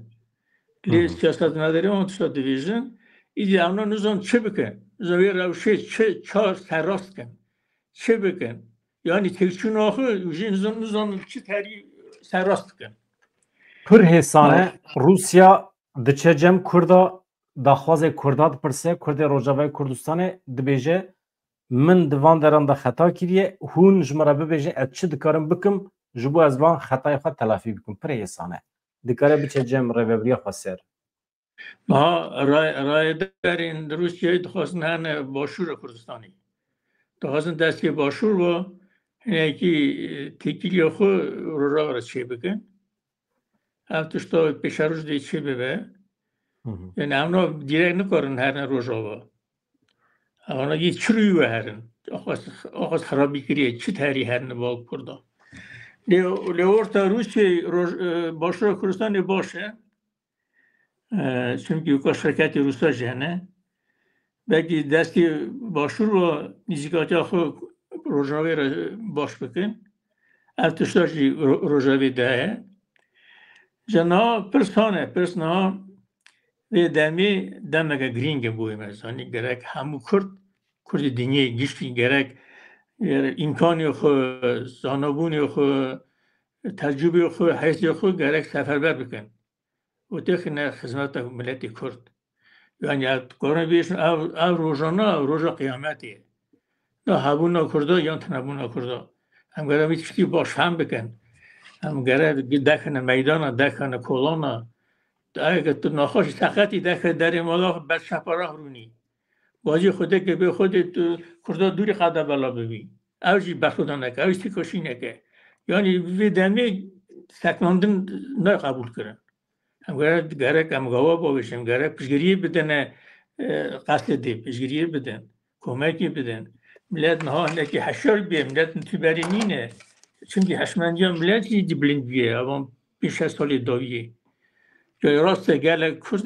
Lê Hı hı. siyasetmedarê wan tişta divêjin. Îdî evna nizan çi bikin. Nizan wê rewşê çi çar serrast bikin. Çi bikin. Yanî têkçûna xwe jî nizan, nizan çi terî serrast bikin. Pir hêsan e. Ha. Rûsya diçe cem Kurda, daxwazê Kurda dipirse, Kurdê Rojavayê Kurdistanê dibêje, min di van deran de xeta kiriye, hûn ji min re bibêjin, ez çi dikarim bikim, ji bo ez van xetayê xwe telafî bikim. Pir hêsan e. Dikare biçe cem rêvebiriya xweser. Niha ray-, rayederên Rûsyayê dixwazin herne Başûra Kurdistanê. Dixwazin destê Başûr ve hinekî, e, têkiliya xwe Rojava re çêbikin. Ev tişta pêşeroj dê çê bibe. Hı hı. Yani evna direkt nikarin herine Rojava. Evna yê çi rûyî we herin? Axwaz, axwaz xerabî kiriye, çi terî herine bal Kurda. Lê, lê orta Rûsya, Roj-, e, Başûra Kurdistanê baş e. E, çimkî weka şirketê Rûsa jî hene. Belkî destê Başûr ve nîzîkatiya xwe Rojavê re baş bikin. Ev tişta jî ro-, Rojavê de heye. Ji niha pirs hane, pirs niha vê demê demeke girîng e bo me. Zanî gerek hemû Kurd, Kurdê dinyê giştî gerek, e, îmkanê xwe, zanabûnê xwe, tecrûbê xwe, heyzê xwe gerek seferber bikin. Û têxine xizmeta miletê Kurd. Yani, ya, dikarin bêjin, ev, ev rojana, ev roja qiyametê ye. Ya hebûna Kurda, yan tunebûna Kurda. Em gere vî tiştî baş fehm bikin. Em gere dexine meydana, dexine kolana. Eger tu naxweş seqetî dexê derê mala xwe ber çepa re rûnî. Bacî Xwedê ke bê Xwedê tu Kurda dûrî qada bela bibî. Ew jî berxwedaneke, ew jî têkoşîneke. Yanî vê demê seklandin ne qebûl kirin. Em gerek, gerek em gava bavêjin, gerek piştgiriyê bidine, e, qesedê, piştgiriyê bidin, komekê bidin. Milet niha hinekî heşyar bûye, milet tu berê nîne. Çimkî hişmendiya milet jî bilind bûye, evan pênc şeş salê dawiyê. Ya rast e, gelek Kurd,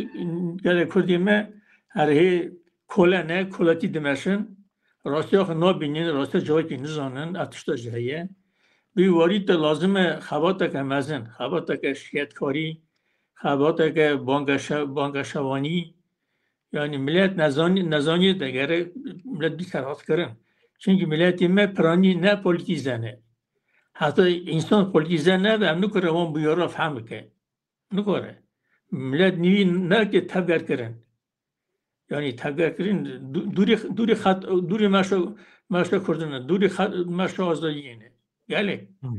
gelek Kurdê me her hê kole ne, koletî dimeşin. Rastiya xwe nabînin, rastiya civakê nizanin, ev tişta jî heye. Bi warî de lazim e xebateke mezin, xebateke şikayetkarî, xebateke banga şe-, banga şevanî. Yani milet nezanî-, nezanî de gerek milet bî serhatkirin. Çimkî miletê me piranî ne polîtîze ne. Heta însan polîtîze nebe, em nikare wan bûyera fehm bike. Nikare. Milet nivî neke tevgerkirin. Yani tevgerkirin du-, dûrî, dûrî xet-, dûrî meşa, meşa Kurdin e, dûrî xet-, meşa azadiyê ne. Gelek. Hmm.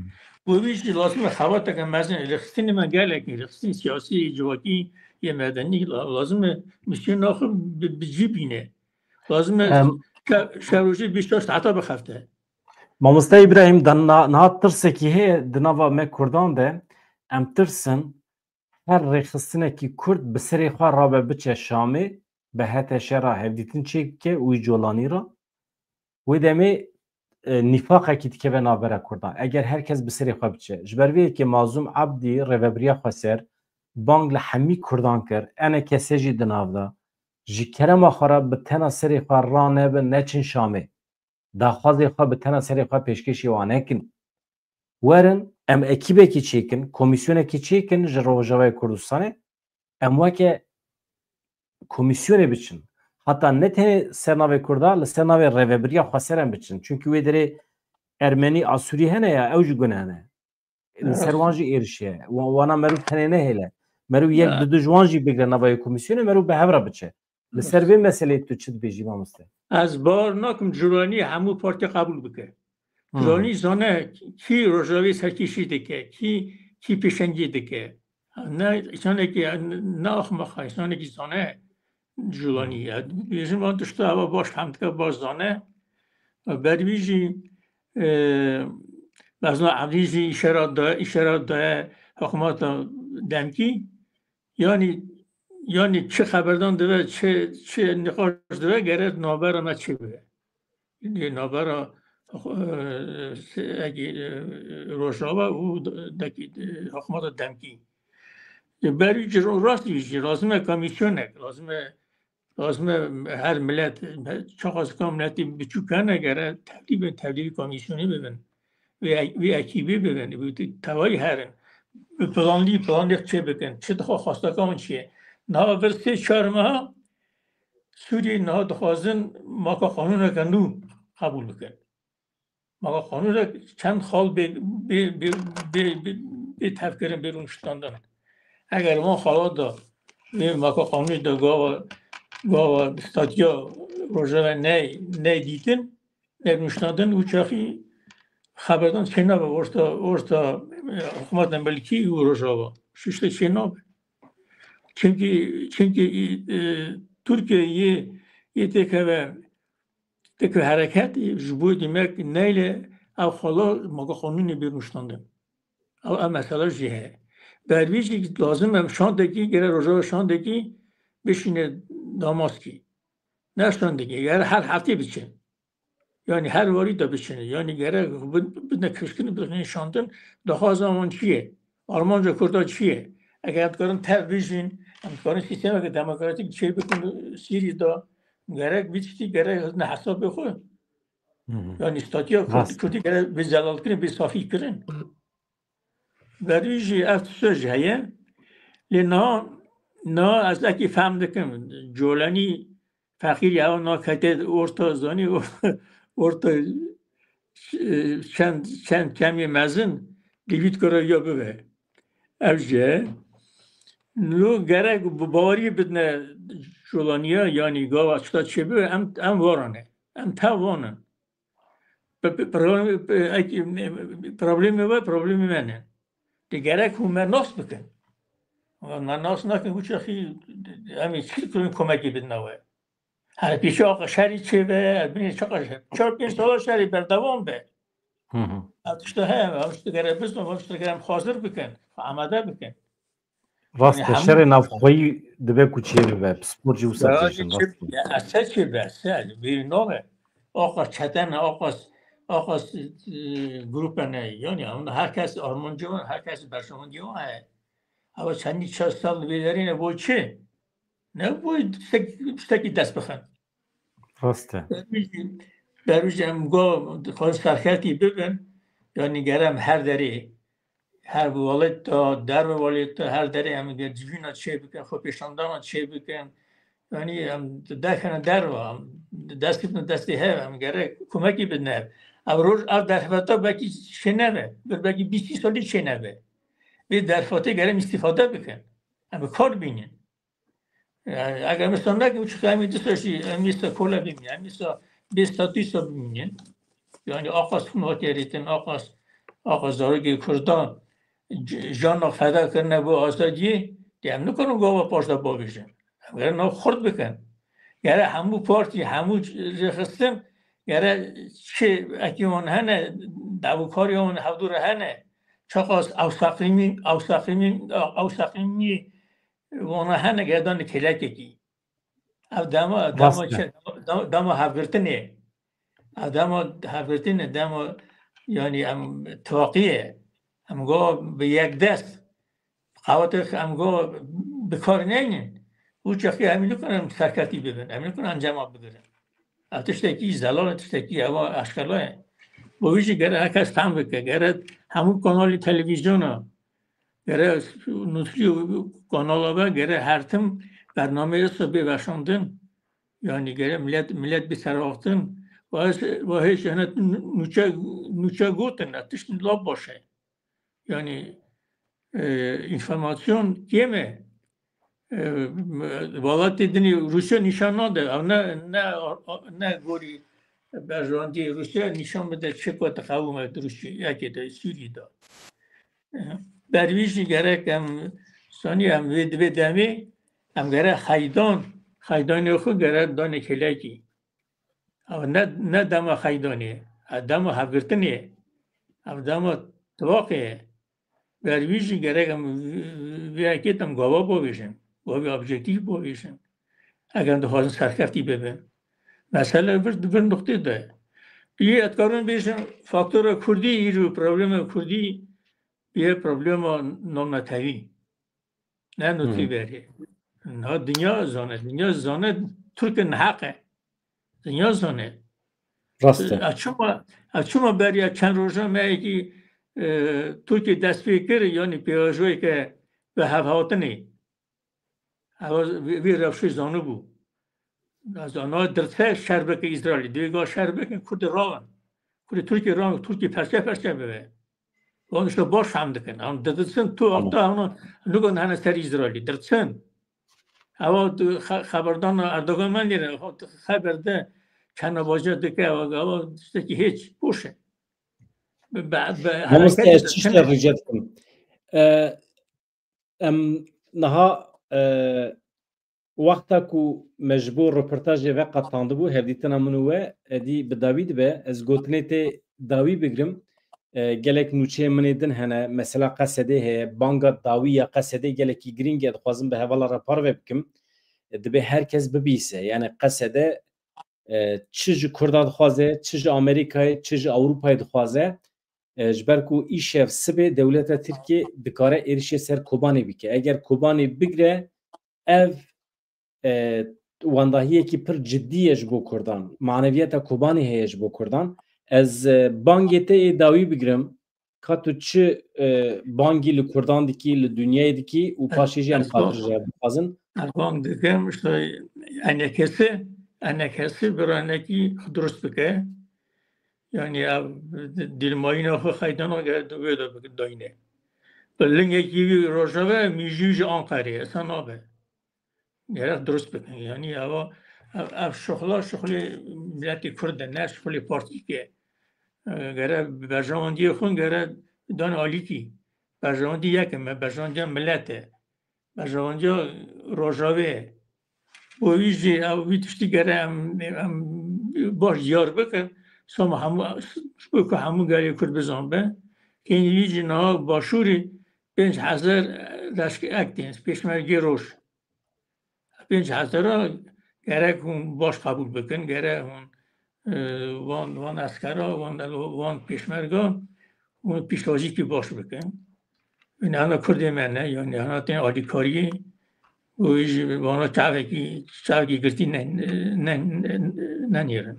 Bo vî jî lazim e xebateke mezin, rêxistinê me gelek, rêxistin siyasî, civakî, yê medenî la-, lazim e misyona xwe bi, bi cî bîne. Lazim e Em, şev, şev rojê bîst saet heta bixefte. Mamoste Îbrahîm, da na-, niha tirsekî heye di nava me Kurdan de, em tirsin, her rêxistinekî Kurd bi serê xwe rabe biçe Şamê, bi H T Ş re hevdîtin çêbike û wî colanî re. Wê demê, e, nîfaqekî dikeve navbera Kurdan. Eger her kes bi serê xwe biçe. Ji ber vê yekê Mazlûm Ebdî, rêvebiriya Xweser, bang li hemî Kurdan kir, enê kesê jî di nav de. Ji kerema xwe re bi tena serê xwe ranebin, neçin Şamê. Daxwazê xwe bi tena serê xwe pêşkêşî wan nekin. Werin, em ekîbekî çêkin, komîsyonekî çêkin ji Rojavayê Kurdistanê, em weke komîsyonê biçin. Heta ne tenê ser navê Kurda, li ser navê rêvebiriya Xweser em biçin. Çimkî wê derê Ermenî, Asûrî hene ya, ew jî gune hene. Li ser wan jî êrişî ye. Wa-, wana merû tenê nehêle. Merû yek du du ji wan jî bigre nava yê komîsyonê, merû bi hev re biçe. Li ser vê meseleyê tu çi dibêjî mamoste? Ez bawer nakim Culanî hemû partî qebûl bike. Culanî zane kî rojavê serkêşî dike, kî, kî pêşengî dike. Ne, însanekî, ne axmaqa, însanekî zane Culanî ye. Dibêjin van tişta ewa baş fehm dike, baş zane. Ber wî jî, e, Bezna Evdî jî îşaret da, îşaret daye hikûmeta demkî. Yanî, yanî çi xeberdan dibe, çi, çi nîqaş dibe, gere navbera me çêbibe. Lê navbera, e, se-, ekî, e, Rojava û de-, dekî, e, hikûmeta demkî. Berî ci ro-, rastî jî lazim e komîsyonek, lazim e, lazim e her milet, çaqa zika miletî biçûk hene gere tevlî bin, tevlî komîsyonê bibin. Vê, vê ekîbê bibin, vê tevayî herin. Bi planlî, planlêk çê bikin. Çi dixa xwesteka min çi ye? Niha vir sê çar meha Sûriyeyê niha dixwazin maka qanûneke nû qebûl bikin. Maka qanûnek çend xal bê, bê, bê, bê, bê, bê tevkirin, bê rûniştandin. Eger van xala de vê maka qanûnê de gava, gava statiya Rojava ney, ney dîtin, ney rûniştandin, û çaxî xeberdan çênabe orta, orta, e, hikûmeta Melkî û Rojava. Şişte çênabe. Çimkî, çimkî, e, Tirkiye yê, yê têkeve, têkeve hereketê ji bo demek neyle ev xala maka qanûnê bê rûniştandin. Ew, ev mesela jî heye. Ber vî jî lazim e şandekî, gere Rojava şandekî bişîne Damaskî. Ne şandekî, gere her heftê biçin. Yanî her warî de biçin. Yanî gerek bin-, bidine kişkin, bidine şandin, daxwaza wan çi ye? Armanca Kurda çi ye? Eger em dikarin tev bijîn, em dikarin sîstemeke demokratîk çê bikin Sîrî de, gerek vî tiştî gerek ne hesabê xwe. Hı hı. Yanî statiya Kurdî, Rast. Kurdî gerek bê zelal kirin, bê safî kirin. Berî jî ev tişt jî heye. Lê niha, niha ez ekî fehm dikim. Colenî feqîrî ew nakete orta, zanî orta, e, çend, çend kemî mezin lîvît kara ya bibe. Ev jî heye. Lo gerek bi bawerî bidine Colaniya, yanî gava çita çê bibe, em, em varan e. Em tev wan in. Pe-, pe-, problem-, pe-, ek-, problemê we, problemê me ne. Lê gerek hûn me nas bikin. Me nas nakin, wî çaxî em ê çi dikirin komekê bidine we. Her pêşiya xwe şerî çêbe, ez binê çaqa şer. Çar pênc sala şerî berdewam be. Hı hı. Ev tişta heye, ev tişta gere bizin, ev tişta gere em hazir bikin, amade bikin. Rast e, Yanî hemû şerê navxweyî dibe ku çê bibe, pispor jî wisa Ya, dibêjin, çi, rast e. Ya, ez se çê be, se, bêrî nabe. Aqas çete ne, aqas, aqas, e, grupe ne. Yanî, hûn her kes armancê wan, her kes berşemandiyê wan heye. Ewa çendî çar sal li vê derê ne, bo çi? Ne bo tiştek-, tiştekî dest bixin. Rast e. Berûjî, berûjî em go dixwazin serketî bibin, yanî gere em her derê, her bi welêt de, derve welêt de, her derê em ger civîna çê bikin, xwe pêşandana çê bikin. Yanî em derkevin derve, em dest bidin destê hev, em gerek komekî bidin hev. Ev roj, ev derfeta belkî çê nebe, bir belkî bîst salî çê nebe. Vê derfetê gere em îstîfade bikin. Em bi kar bînin. Yani, eger mesela nekin, çi em dîsa jî, em dîsa kole bimînin, em dîsa bê statûsa bimînin. Yani, aqas hûn hatiye dîtin, aqas, aqas zarokê Kurdan c-, jana feda kirine bo azadiyê, dê em nikarin gava paş de bavêjin. Em gere nav xurt bikin. Gere hemû partî, hemû rêxistin, gere çi ekî wan hene, dawikariya wan hevdû re hene, çaqas ew saqîmî, ew saqîmî, ew saqîmî wana hene gere danê kêlekekî. Ev dema, dema Rast e. çi? Dema, dema hevgirtinê. Ev dema hevgirtinê, dema, yanî em tifaqî ye. Em go bi yek dest. Qawetê em go bi kar neynin. Û çaxî em nikarin serketî bibin. Em nikarin encama bigirin. Ev tiştekî zelal e, tiştekî ewa eşkela ye. Bo wî jî gere her kes fehm bike. Gere hemû kanalî televîzyona, gere nûsî kanala ve gere her tim bernameyê wisa bê veşandin. Yanî gere millet, millet bê seraxtin. Wa hêj, wa hêj hene nûçe, nûçe gotin, e, tişt la baş e. Yani, e, înformasyon kêm e. E, welatê dinê Rûsya nîşan nade. Ew ne, ne, ne gorî berjewendiyê Rûsya nîşan bide çi ku diqewime di Rûsya, yekê de, Sûriyê de. E, ber wî jî gerek em, sanî em vê, di vê demê em gerek xeydan, xeydanê xwe gerek danê kêlekî. Ev ne, ne dema xeydanê, ev dema hevgirtinê, ev dema tifaqê ye. Ber wî jî gerek em vê yekê em gava bavêjin, gavê objektîf bavêjin. Eger em dixwazin serkeftî bibin. Mesele vir, vir nuqtê de. Yê ez dikarim bêjim, faktora Kurdî, îro problema Kurdî, yê problema navnetewî. Ne nûtî Hı. berê. Niha dinya zane, dinya zane Tirk neheq e. Dinya zane. Rast e. Ez çima, ez çima beriya çend roja me yekî, e, Tirkiyê dest pê kir, yanî pêvajoyeke bi hevhatinê. Ew vê, vê rewşê zanibû. Ez ana dirse şer bike Îsraîlê. Divê ga şer bikin, Kurdê rawin. Kurdê Tirkiyê rawin, Tirkiyê perçe perçe bibe. Wan işte baş fehm dikin. Em didirsin tu Tamam. hafta hana nugon hene ser Îsraîlê. Dirsin. Ewa tu xe-, xeberdana Erdogan me nîre. Xo tu xeber de çend baca dike, ewa, ewa tiştekî hiç. Boş e. Be, be, be, Mamoste, hareket ez de çi tine. Şer rica dikim? E, em niha, e, wexta ku me ji bo reportajê veqetandibû, hevdîtina min û we, edî bi dawî dibe, ez gotinê tê dawî bigrim. E, gelek nûçeyên min ê din hene, mesela Qesedê heye, banga dawî ya Qesedê gelekî girîng e, dixwazim bi hevala re parve bikim. E, dibê her kes bibîse, yani Qesede, e, çi ji Kurda dixwaze, çi ji Amerîkayê, çi ji Ewropayê dixwaze, e, ji ber ku îşev sibê dewleta Tirkiyê dikare êrişê ser Kobanê bike. Eger Kobanê bigre, ev, e, wendahiyekî pir cidî ye ji bo Kurdan. Maneviyeta Kobanê heye ji bo Kurdan. Ez, e, bangê te ê dawî bigrim. Ka tu çi, e, bangî li Kurdan dikî, li dinyayê dikî û Ez, paşê jî em ez bang, xatir ji hev bixwazin? Ez bang dikim, işte, enekesi, enekesi bir enekî durust bike. Yani ev dilmayîna xwe xeydana gere wê de dayne. Bi lingekî wî Rojava, mîjû ji Anqerê, esa nabe. Gerek durust bikin. Yani eva, ev, ev şuxla, şuxlê miletê Kurd e, ne şuxlê partîk e. E, gere berjewendiyê xwe gere dan alîkî. Berjewendî yek e, me berjewendiya milet e. Berjewendiya Rojavê ye. Bo wî jî ev, wî tiştî gere em, em baş diyar bikin. Soma hemû, ji bo ku hemû gelê Kurd bizanbe. Kênî wî jî niha Başûrê pênc hezar leşkerek tên, pêşmergê roj. Pênc hezara gerek hûn baş qebûl bikin, gerek hûn, e, van, van eskera, van, van pêşmerga hûn pîştazîkî baş bikin. Yanî hana Kurdê me ne, yanî hana tên alîkariyê û jî vana çavekî, çavekî girtî ne, ne, ne, nenêrin.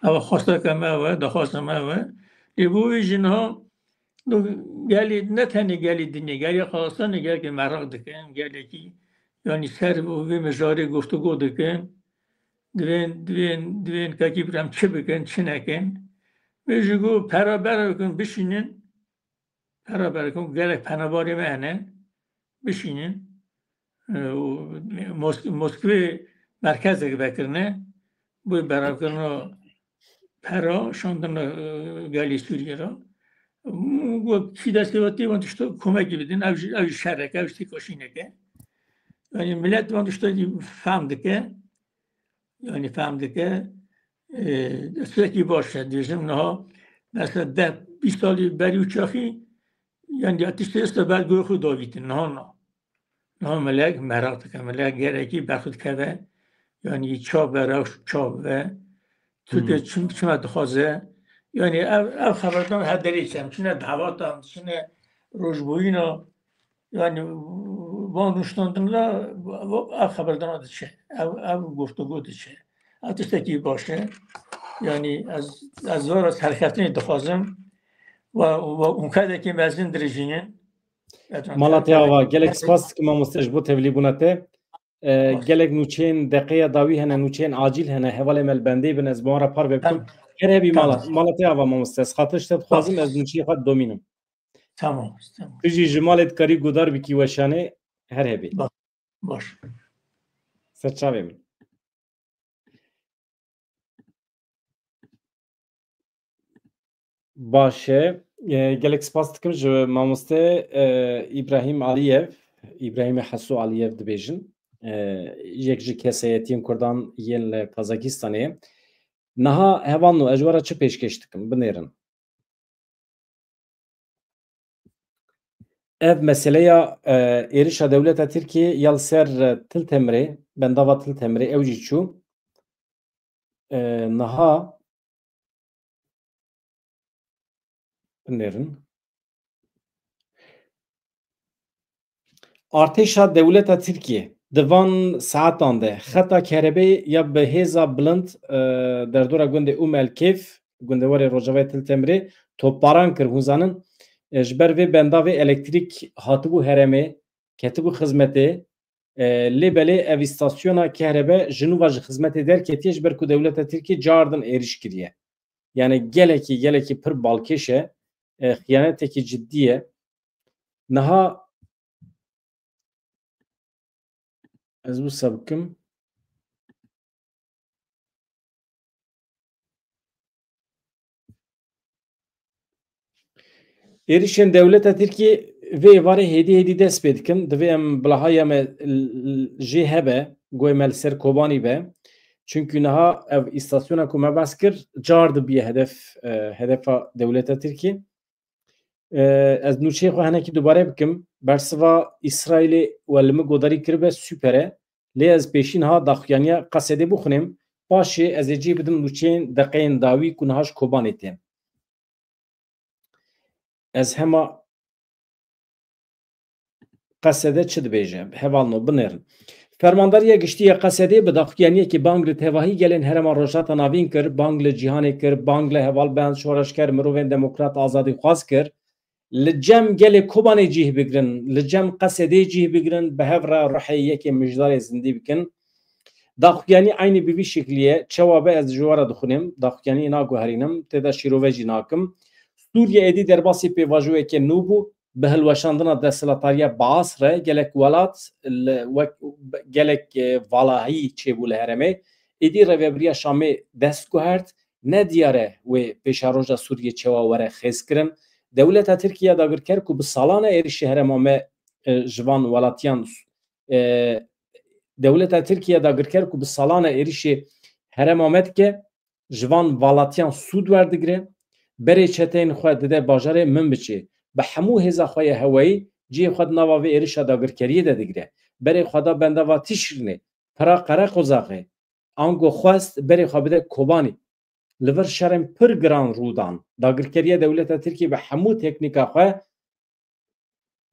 Ev xwesteke me ev e, daxwaza me ev e. Lê bo wê jî niha, no, gelê, ne tenê gelê dinyê, gelê Kazaxistanê gelekî meraq dikin, gelekî, yanî ser vê mijarê guftûgo dikin. Divên, divên, divên kekî bir em çi bikin, çi nekin. Vê jî got, pera bera bikin, bişînin. Pera bera bikin, gelek penaberê me hene, bişînin. E, û Mosk-, Moskvê merkezek vekirine, bo beravkirina pera, şandina, e, gelê Sûriyê re. Û kî destê we tê, wan tişto komekî bidin, ev jî, ev jî şerek e, ev jî têkoşînek e. Yani millet wan tiştekî fehm dike, yani fehm dike, e, tiştekî baş e, dibêjim niha, mesela deh bîst salî berî û çaxî, yani ya tiştê esta ber guhê xwe davîtin, niha na. Niha milek meraq dike, milek gerekî ber xwe dikeve, yani çav be, rewş çav be, Tirkiye Hmm. çim, çima dixwaze, yani ev, ev xeberdan her derê çem, çine dawatan, çine rojboyîna, yani van nuştandin la, ev xeberdana diçe, ev, ev guftûgo diçe. Ev tiştekî baş e. Yani ez, ez zora serkeftinê dixwazim. Ve, ve umkadekî mezin dirêjînin. Mala te ava, gelek spas dikim mamoste ji bo tevlîbûna te. E, Baş. Gelek nûçeyên deqeya dawî hene, nûçeyên acîl hene. Hevalê me li bendê bin, ez bi wan re parve bikim. Tamam. Her hebî Tamam. mala, mala te ava mamoste. Ez xatir ji te dixwazim, Baş. ez nûçeyê xwe didomînim. Tamam, tamam. Tu jî ji malê dikarî guhdar bikî weşanê, her hebî. Baş. Baş. Ser çavê min. Baş e. E, gelek spas dikim ji mamoste, e, Îbrahîm Aliyev, Îbrahîmê Heso Aliyev dibêjin. E, yek ji kesayetiyên Kurdan yên li Kazakistanê ye. Niha hevalno, ez ji we re çi pêşkêş dikim? Binêrin. Ev meseleya, e, êrişa dewleta Tirkiyê ya li ser, e, Til Temirê, bendava Til Temirê ew jî çû. E, niha binêrin. Artêşa dewleta Tirkiyê di van saetan de xeta kerebeyê ya bi hêza bilind, e, derdora gundê Um El Kêf, gundewarê rojavayê Til Temirê, topbaran kir. Hûn zanin, e, ji ber vê bendavê elektrîk hatibû herêmê, ketibû xizmetê, e, lê belê ev îstasyona kehrebe ji nû ve ji xizmetê derketiye, ji ber ku dewleta Tirkiyê cardin êrîş kiriye. Yani gelekî, gelekî pir balkêş e, e, xiyanetekî cidî ye. Niha ez wisa bikim. Êrişên dewleta Tirkiyê vê êvarê hêdî hêdî dest pê dikin. Divê em bila haya me l-, l-, jê hebe, guhê me li ser Kobanî be. Çunkî niha ev îstasyona ku me behs kir, car dibiye hedef, e, hedefa dewleta Tirkiyê. E, ez nûçeyê xwe hinekî dubare bikim. Bersiva Îsraîlê we li min godarî kiribe, super e. Lê ez pêşî niha daxuyaniya Qesedê bixwînim. Paşê ez ê cih bidim nûçeyên deqeyên dawî ku niha ji Kobanê tên. Ez hema Qesede çi dibêje? Hevalno, binêrin. Fermandariya Giştî ya Qesedê bi daxuyaniyekî bang li tevahî gelên Herêma Rojhilata Navîn kir, bang li cîhanê kir, bang li hevalbend, şoreşger, mirovên demokrat, azadîxwaz kir. Li cem gelê Kobanê cih bigirin, li cem Qesedê cih bigirin, bi hev re ruhê yekê mijdarê zindî bikin. Daxuyanî eynî bi vî şiklî ye. Çawa be ez ji we re dixwînim. Daxuyanî naguherînim. Tê de şîrove jî nakim. Sûriye êdî derbasî pêvajoyeke nû bû. Bi hilweşandina desthilatdariya Baas re gelek welat li wek gelek, e, valahî çêbû li herêmê. Êdî rêvebiriya Şamê dest guhert. Ne diyar e wê pêşeroja Sûriyê çawa were xêzkirin. Dewleta Tirkiye dagirker ku bi salan e êrişê herêma me, e, ji van welatiyan, e, dewleta Tirkiye dagirker ku bi salan e êrişê herêma me dike, ji van valatiyan sûd werdigire, berê çeteyên xwe dide bajarê Minbiçê. Bi hemû hêza xwe ya hewayî cihê xwe di nava vê êrişa dagirkeriyê de digire. Berê xwe da bendava Tişrînê, pira Qereqozaxê, ango xwest berê xwe bide Kobanî. Li vir şerên pir giran rû dan. Dagirkeriya dewleta Tirkiyê bi hemû teknîka xwe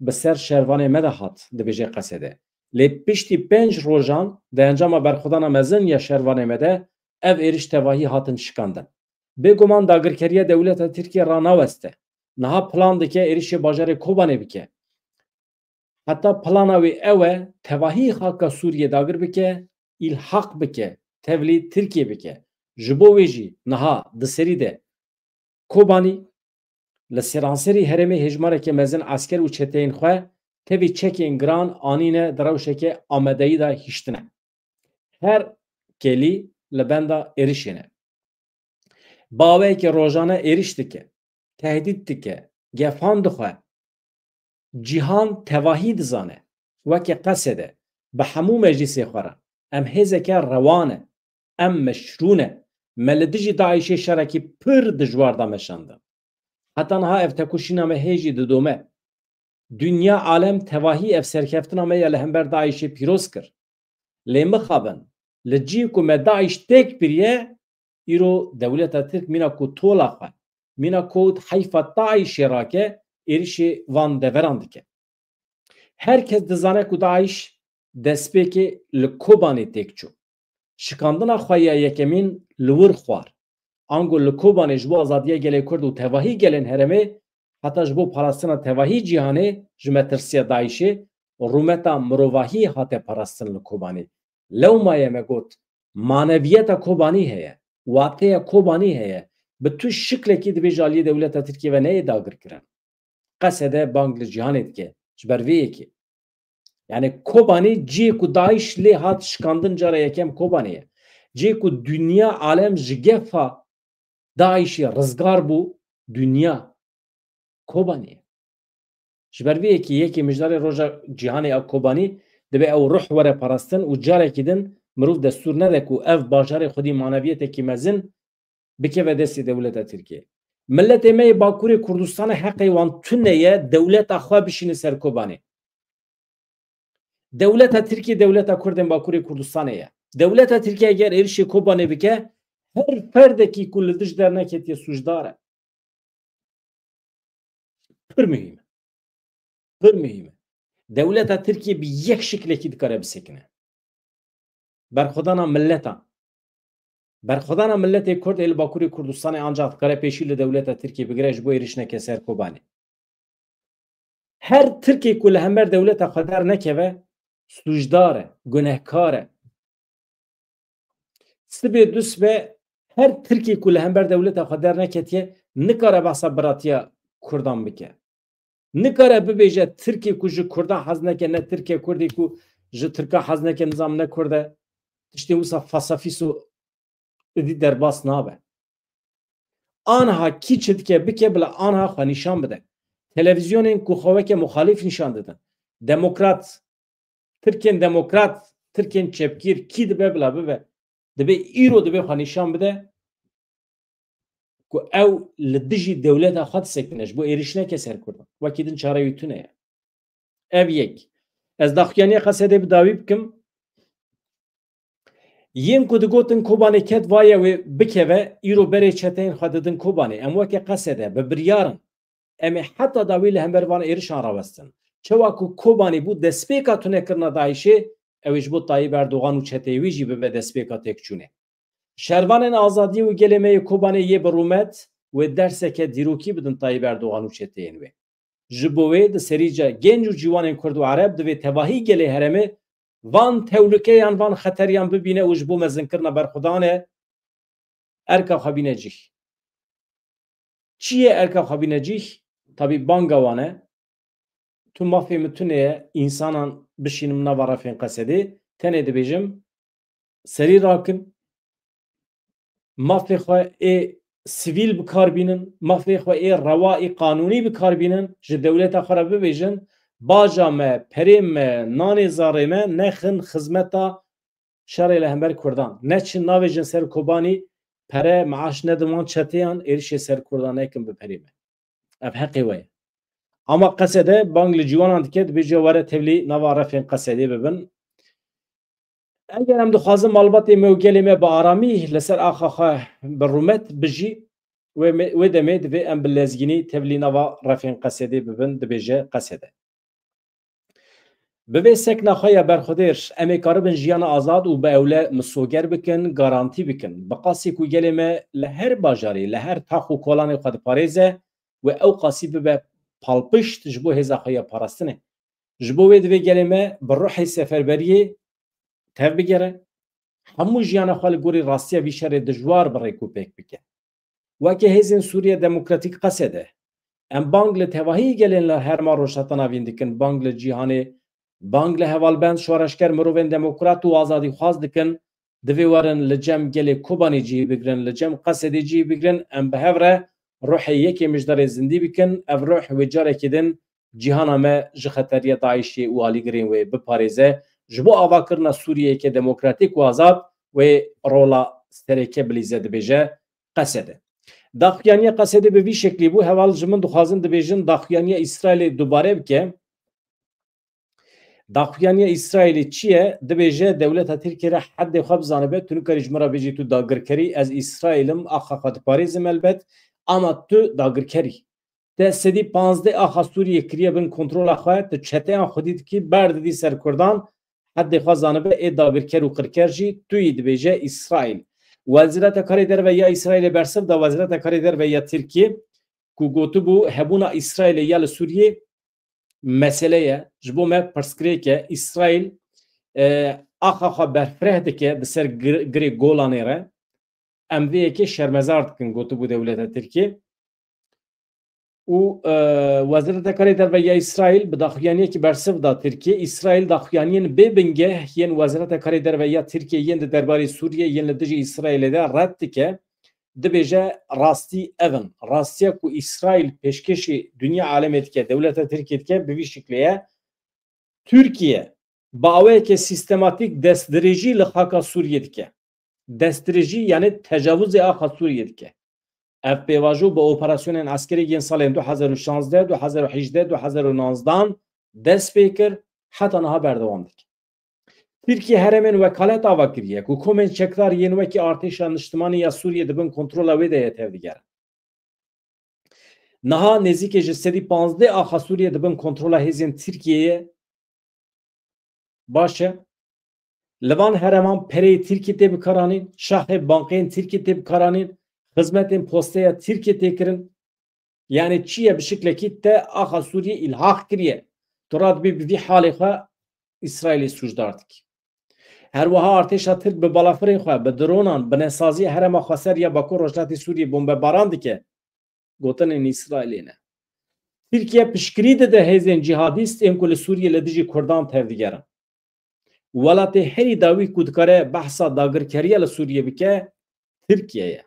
bi ser şervanê me de hat, dibêje Qesede. Lê piştî pênc rojan di encama berxwedana mezin ya şervanê me de ev êriş tevahî hatin şikandin. Bêguman dagirkeriya dewleta Tirkiye ranaweste. Niha plan dike êrişê bajarê Kobanê bike. Heta plana wê ew e, tevahî xaka Sûriyê dagir bike, îlhaq bike, tevlî Tirkiyê bike. Ji bo wê jî niha di serî de Kobanî li seranserî herêmê hêjmareke mezin esker û çeteyên xwe tevî çekên giran anîne di rewşeke amadeyî de hiştine. Her kelî li benda êrişê ne. Bi awayekî rojane êriş dike, tehdît dike, gefan dixwe. Cîhan tevahî dizane, weke Qesede, bi hemû meclîsê xwe re, em hêzeke rewa ne, em meşrû ne, me li dijî DAIŞê şerekî pir dijwar da meşandin. Heta niha ev tekoşîna me hê jî didome. Dinya alem tevahî ev serkeftina me ya li hember DAIŞê pîroz kir. Lê mixabin, li cî ku me DAIŞ têk piriye, îro dewleta Tirk mîna ku tola xwe, mîna ku heyfa DAIŞê rake, êrişê van deveran dike. Her kes dizane ku DAIŞ destpêkê li Kobanê têk çû. Şikandina xwe ya yekemîn li wir xwar. Ango li Kobanê ji bo azadiya gelê Kurd û tevahî gelên herêmê, heta ji bo parastina tevahî cîhanê ji metirsiya DAIŞê, rûmeta mirovahî hate parastin li Kobanê. Lewma ye me got, maneviyeta Kobanî heye, wateya Kobanî heye. Bi tu şiklekî dibê ji aliyê dewleta Tirkiyê ve neyê dagirkirin. Qesede bang li cîhanê dike. Ji ber vê yekê. Yani Kobanî cihê ku DAIŞ lê hat şikandin cara yekem Kobanê ye. Cihê ku dinya alem ji gefa DAIŞê rizgar bû, dinya Kobanê ye. Ji ber vê yekê yekê mijdarê roja cîhanê a Kobanî dibe ew ruh were parastin û carekî din mirov destûr nede ku ev bajarê xwedî maneviyetekî mezin bikeve destê dewleta Tirkiyê. Miletê me yê Bakurê Kurdistanê heqê wan tune ye dewleta xwe bişîne ser Kobanê. Dewleta Tirkiyê dewleta Kurdên Bakurê Kurdistanê ye. Dewleta Tirkiyê eger êrişê Kobanê bike, her ferdekî ku li dij derneketiye sûcdar e. Pir muhîm e. Pir muhîm e. Dewleta Tirkiyê bi yek şiklekî dikare bisekine. Berxwedana miletan. Berxwedana miletê Kurd ê li Bakurê Kurdistanê ancax dikare pêşî li dewleta Tirkiyê bigire ji bo êrîş neke ser Kobanê. Her Tirkê ku li hember dewleta xwe dernekeve, sûcdar e, gunehkar e. Sibê du sibe her Tirkê ku li hember dewleta xwe derneketiye, nikare behsa biratiya Kurdan bike. Nikare bibêje Tirkê ku ji Kurdan hez neke, ne Tirk e, Kurdê ku ji Tirka hez neke, nizam ne Kurd e. Tiştê wisa fasafîs û êdî derbas nabe. Anha kî çi dike bike, bila anha xwe nîşan bide. Televîzyonên ku xwe weke muxalîf nîşan didin. Demokrat, Tirkên demokrat, Tirkên çepgîr, kî dibe bila bibe. Dibe îro dibe xwe nîşan bide ku ew li dijî dewleta xwe disekine, ji bo êrîş neke ser Kurdan. Wekî din çare wî tune ye. Ev yek. Ez daxuyaniya Qesedê bi dawî bikim. Yên ku digotin Kobanê ket vaye wê bikeve, îro berê çeteyên xwe didin Kobanê. Em weke Qesede bi biryar in. Em ê heta dawî li hember van êrişan rawestin. Çawa ku Kobanê bû destpêka tunekirina DAIŞê, ew ê ji bo Tayyip Erdogan û çeteyê wî jî bibe destpêka têkçûnê. Şervanên azadiyê û gelê me yê Kobanê yê bi rûmet wê derseke dîrokî bidin Tayyip Erdogan û çeteyên wê. Ji bo wê di serî ca genc û ciwanên Kurd û Ereb divê tevahî gelê herêmê van tewlikeyan, van xeteriyan bibîne û ji bo mezinkirina berxwedane erka xwe bîne cih. Çi ye erka xwe bîne cih? Tabî banga wan e. Tu mafê min tune ye, însanan bişînim nava refên Qesedê. Tenê dibêjim, serî rakin, mafê xwe ê sivîl bi kar bînin, mafê xwe ê rewa, ê qanûnî bi kar bînin, ji dewleta xwe re bibêjin, baja me, perê me, nanê zarê me nexin xizmeta şerê li hember Kurdan. Neçin navêjin ser Kobanî, pere, meaş nedin wan çeteyan, êrişê ser Kurdan nekin bi perê me. Ev heqê we ye. Ama Qesede bang li ciwanan dike, dibêje were tevlî nava refên Qesedê bibin. Eger em dixwazin malbatê me û gelê me bi aramî li ser axa xwe bi rûmet bijî, wê me, wê demê divê em bi lezgînî tevlî nava refên Qesedê bibin, dibêje Qesede. Bi vê sekna xwe ya berxwedêr, em ê karibin jiyana azad û bi ewle misoger bikin, garantî bikin. Bi qasî ku gelê me li her bajarê, li her tax û kolanê xwe diparêze, wê ew qasî bibe palpişt ji bo hêza xwe ya parastinê. Ji bo wê divê gelê me bi ruhê seferberiyê tev bigere, hemû jiyana xwe li gorî rastiya vî şerê dijwar bi rêk û pêk bike. Weke Hêzên Sûriye Demokratîk Qesede, em bang li tevahî gelên li Herêma Rojhilata Navîn dikin, bang li cîhanê, bang li hevalbend, şoreşger, mirovên demokrat û azadîxwaz dikin, divê werin li cem gelê Kobanê cihî bigrin, li cem Qesedê cihî bigrin, em bi hev re ruhê yekê mijdarê zindî bikin, ev ruh wê carekî din cîhana me ji xeteriya DAIŞê û alîgirên wê biparêze, ji bo avakirina Sûriyeyeke demokratîk û azad wê rola sereke bilîze, dibêje Qesede. Daxuyaniya Qesedê bi vî şeklî bû, heval ji min dixwazin dibêjin daxuyaniya Îsraîlê dubare bike. Daxuyaniya Îsraîlê çi ye? Dibêje dewleta Tirkiyê re heddê xwe bizanibe, tu nikarî ji min re bêjî tu dagirkerî, ez Îsraîl im, axa xwe diparêzim elbet, ama tu dagirkerî. Te sedî panzdeh axa Sûriyê kiriye bin kontrola xwe, tu çeteyan xwedî dikî, berdidî ser Kurdan, heddê xwe zanibe, ê dagirker û qirker jî tu yî, dibêje Îsraîl. Wezareta Karê Derve ya Îsraîlê bersiv da Wezareta Karê Derve ya Tirkiyê ku gotibû hebûna Îsraîlê ya li Sûriyê mesele ye. Ji bo me pirsgirêk e. Îsraîl, e, axa xwe berfireh dike di ser gir-, girê Golanê re. Em vê yekê şermezar dikin, gotibû dewleta Tirkiyê. Û, e, Wezareta Karê Derve ya Îsraîl bi daxuyaniyekî bersiv da Tirkiyê. Îsraîl daxuyaniyên bê bingeh yên Wezareta Karê Derve ya Tirkiyê yên di derbarê Sûriyê yên li dijî Îsraîlê de red dike. Dibêje rastî ev in. Rastiya ku Îsraîl pêşkêşî dinya alemê dike, dewleta Tirkiyê dike, bi vî şiklê ye. Tirkiye bi awayeke sîstematîk destdirêjî li xaka Sûriyê dike. Destdirêjî, yani tecavuzê axa Sûriyê dike. Ev pêvajo bi operasyonên eskerî yên salên du hezar û şazdeh, du hezar û hejdeh, du hezar û nozdan dest pê kir, heta niha berdewam dike. Tirkiye herêmên wekalet ava kiriye ku komên çekdar yên wekî Artêşa Niştimanî ya Sûriyê di bin kontrola wê de ye tevdigerin. Niha nêzîkê ji sedî panzdeh axa Sûriyê di bin kontrola hêzên Tirkiyeyê ye. Baş e. Li van herêman pereyê Tirkî tê bikaranîn, şaxê bankeyên Tirkî tê bikaranîn, xizmetên posteya Tirkî tê kirin. Yani çi ye bi şiklekî te axa Sûriyê îlhaq kiriye. Tu radibî bi vî halê xwe Îsraîlê sûcdar dikî. Her wiha artêşa Tirk bi balafirên xwe, bi dronan, bi nesaziya herêma xweser ya Bakur Rojhilatê Sûriyê bombebaran dike. Gotinên Îsraîlê ne. Tirkiye piştgirî dide hêzên cîhadîst ên ku li Sûriyê li dijî Kurdan tevdigerin. Welatê herî dawî ku dikare behsa dagirkeriya li Sûriyê bike, Tirkiye ye.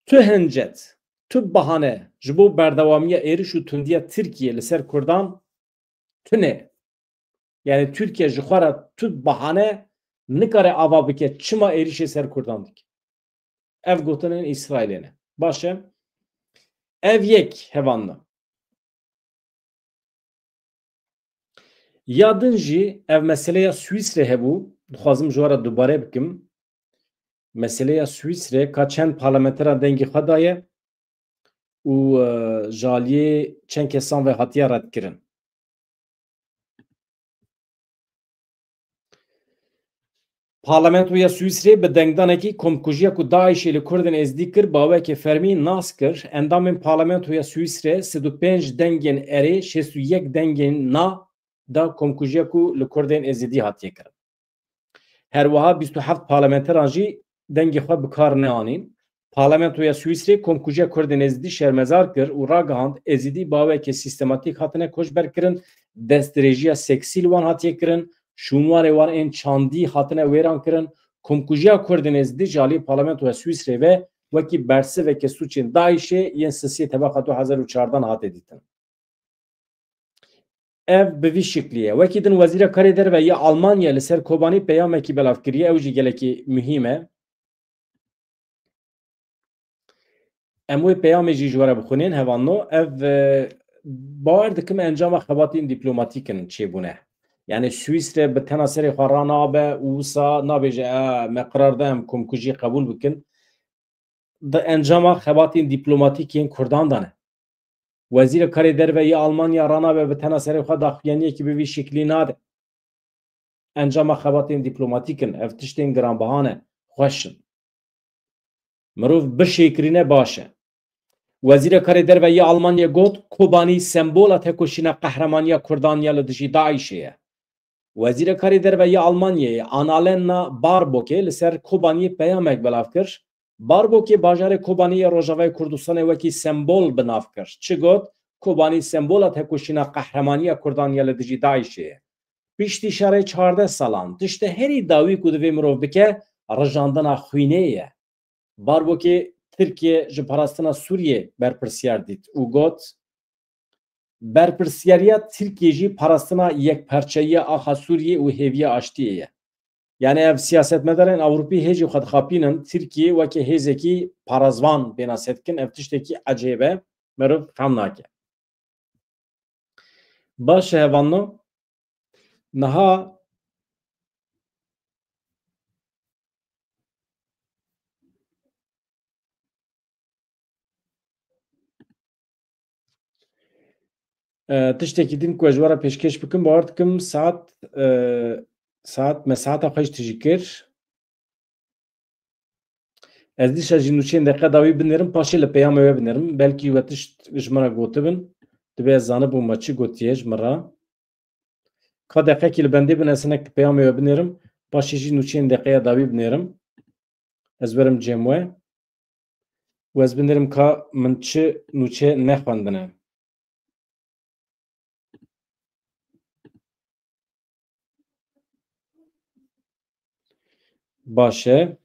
Tu hincet, tu bahane ji bo berdewamiya êriş û tundiya Tirkiye li ser Kurdan tune. Yani Tirkiye ji xwe re tu bahane nikare ava bike, çima êrişê ser Kurdan dike. Ev gotinên Îsraîlê ne. Baş e. Ev yek hevanna. Ya din jî ev meseleya Swîsrê hebû, dixwazim ji we re dubare bikim. Meseleya Swîsrê ka çend parlamenteran dengê xwe daye û, e, ji aliyê çend kesan ve hatiye redkirin. Parlamentoya Swîsrê bi dengdanekî komkujiya ku DAIŞê li Kurdên Êzidî kir, bi awayekî fermî nas kir. Endamên Parlamentoya Swîsrê sed û pênc dengên erê, şêst û yek dengên na da komkujiya ku li Kurdên Êzidî hatiye kirin. Her wiha bîst û heft parlamenteran jî dengê xwe bi kar neanîn. Parlamentoya Swîsrê komkujiya Kurdên Êzidî şermezar kir û ragihand, Êzidî bi awayekî sîstematîk hatine koçberkirin, destdirêjiya seksî li wan hatiye kirin, şûnwarê wan ên çandî hatine wêran kirin. Komkujiya Kurdên Êzidî ji alî Parlamentoya Swîsrê ve wekî bersiveke sûcên DAIŞê yên sisiyê tebaxa du hezar û çardan hate dîtin. Ev bi vî şiklî ye. Wekî din Wezîra Karê Derve ya Almanya li ser Kobanî peyamekî belav kiriye, ew jî gelekî muhîm e. Em wê peyamê jî ji we re bixwînin, hevalno. Ev, e, bawer dikim encama xebatên dîplomatîk in çêbûne. Yani Swîsre bi tena serê xwe ranabe û wisa nabêje, "E, me qirar da em komkujî qebûl bikin." Di encama xebatên dîplomatîk yên Kurdan de ne. Wezîra Karê Derve yê Almanya ranabe bi tena serê xwe daxuyaniyekî bi vî şiklî nade. Encama xebatên dîplomatîk in. Ev tiştên giranbiha ne. Xweş in. Mirov bişêkirîne baş e. Wezîra Karê Derve yê Almanya got, Kobanî sembola tekoşîna qehremaniya Kurdan ya li dijî DAIŞê ye. Wezîra Karê Derve yê Almanyayê Annalena Baerbockê li ser Kobaniyê peyamek belav kir. Baerbockê bajarê Kobanî yê Rojavayê Kurdistanê wekî sembol bi nav kir. Çi got? Kobanî sembola tekoşîna qehremaniya Kurdan ya li dijî DAIŞê ye. Piştî şerê çardeh salan, tiştê herî dawî ku divê mirov bike, rijandina xwînê ye. Baerbockê Tirkiye ji parastina Sûriyê berpirsiyar dît û got, Berpirsiyariya Tirkiyê jî parastina yekperçeyiya axa Sûriyê û hêviya aştiyê ye. Yani ev siyasetmedarên Ewropî hêjî xwe dixapînin Tirkiyê weke hêzekî parazvan pênase dikin. Ev tiştekî ecêb e, meriv fehm nake. Baş e hevalno. Niha E, tiştekî din ku ez ji we re pêşkêş bikim, bawer dikim saet, e, saet me saeta xwe ji tijî kir. Ez dîsa jî nûçeyên deqe dawî binêrim, paşê li peyamê we binêrim. Belkî we tişt ji min re gotibin. Divê ez zanibûm me çi gotiye ji min re. Ka deqekî li bendê bin, ez hinek peyamê we binêrim. Paşê jî nûçeyên deqeya dawî binêrim. Ez werim cem we. Û ez binêrim ka min çi nûçe nexwendine. Baş e.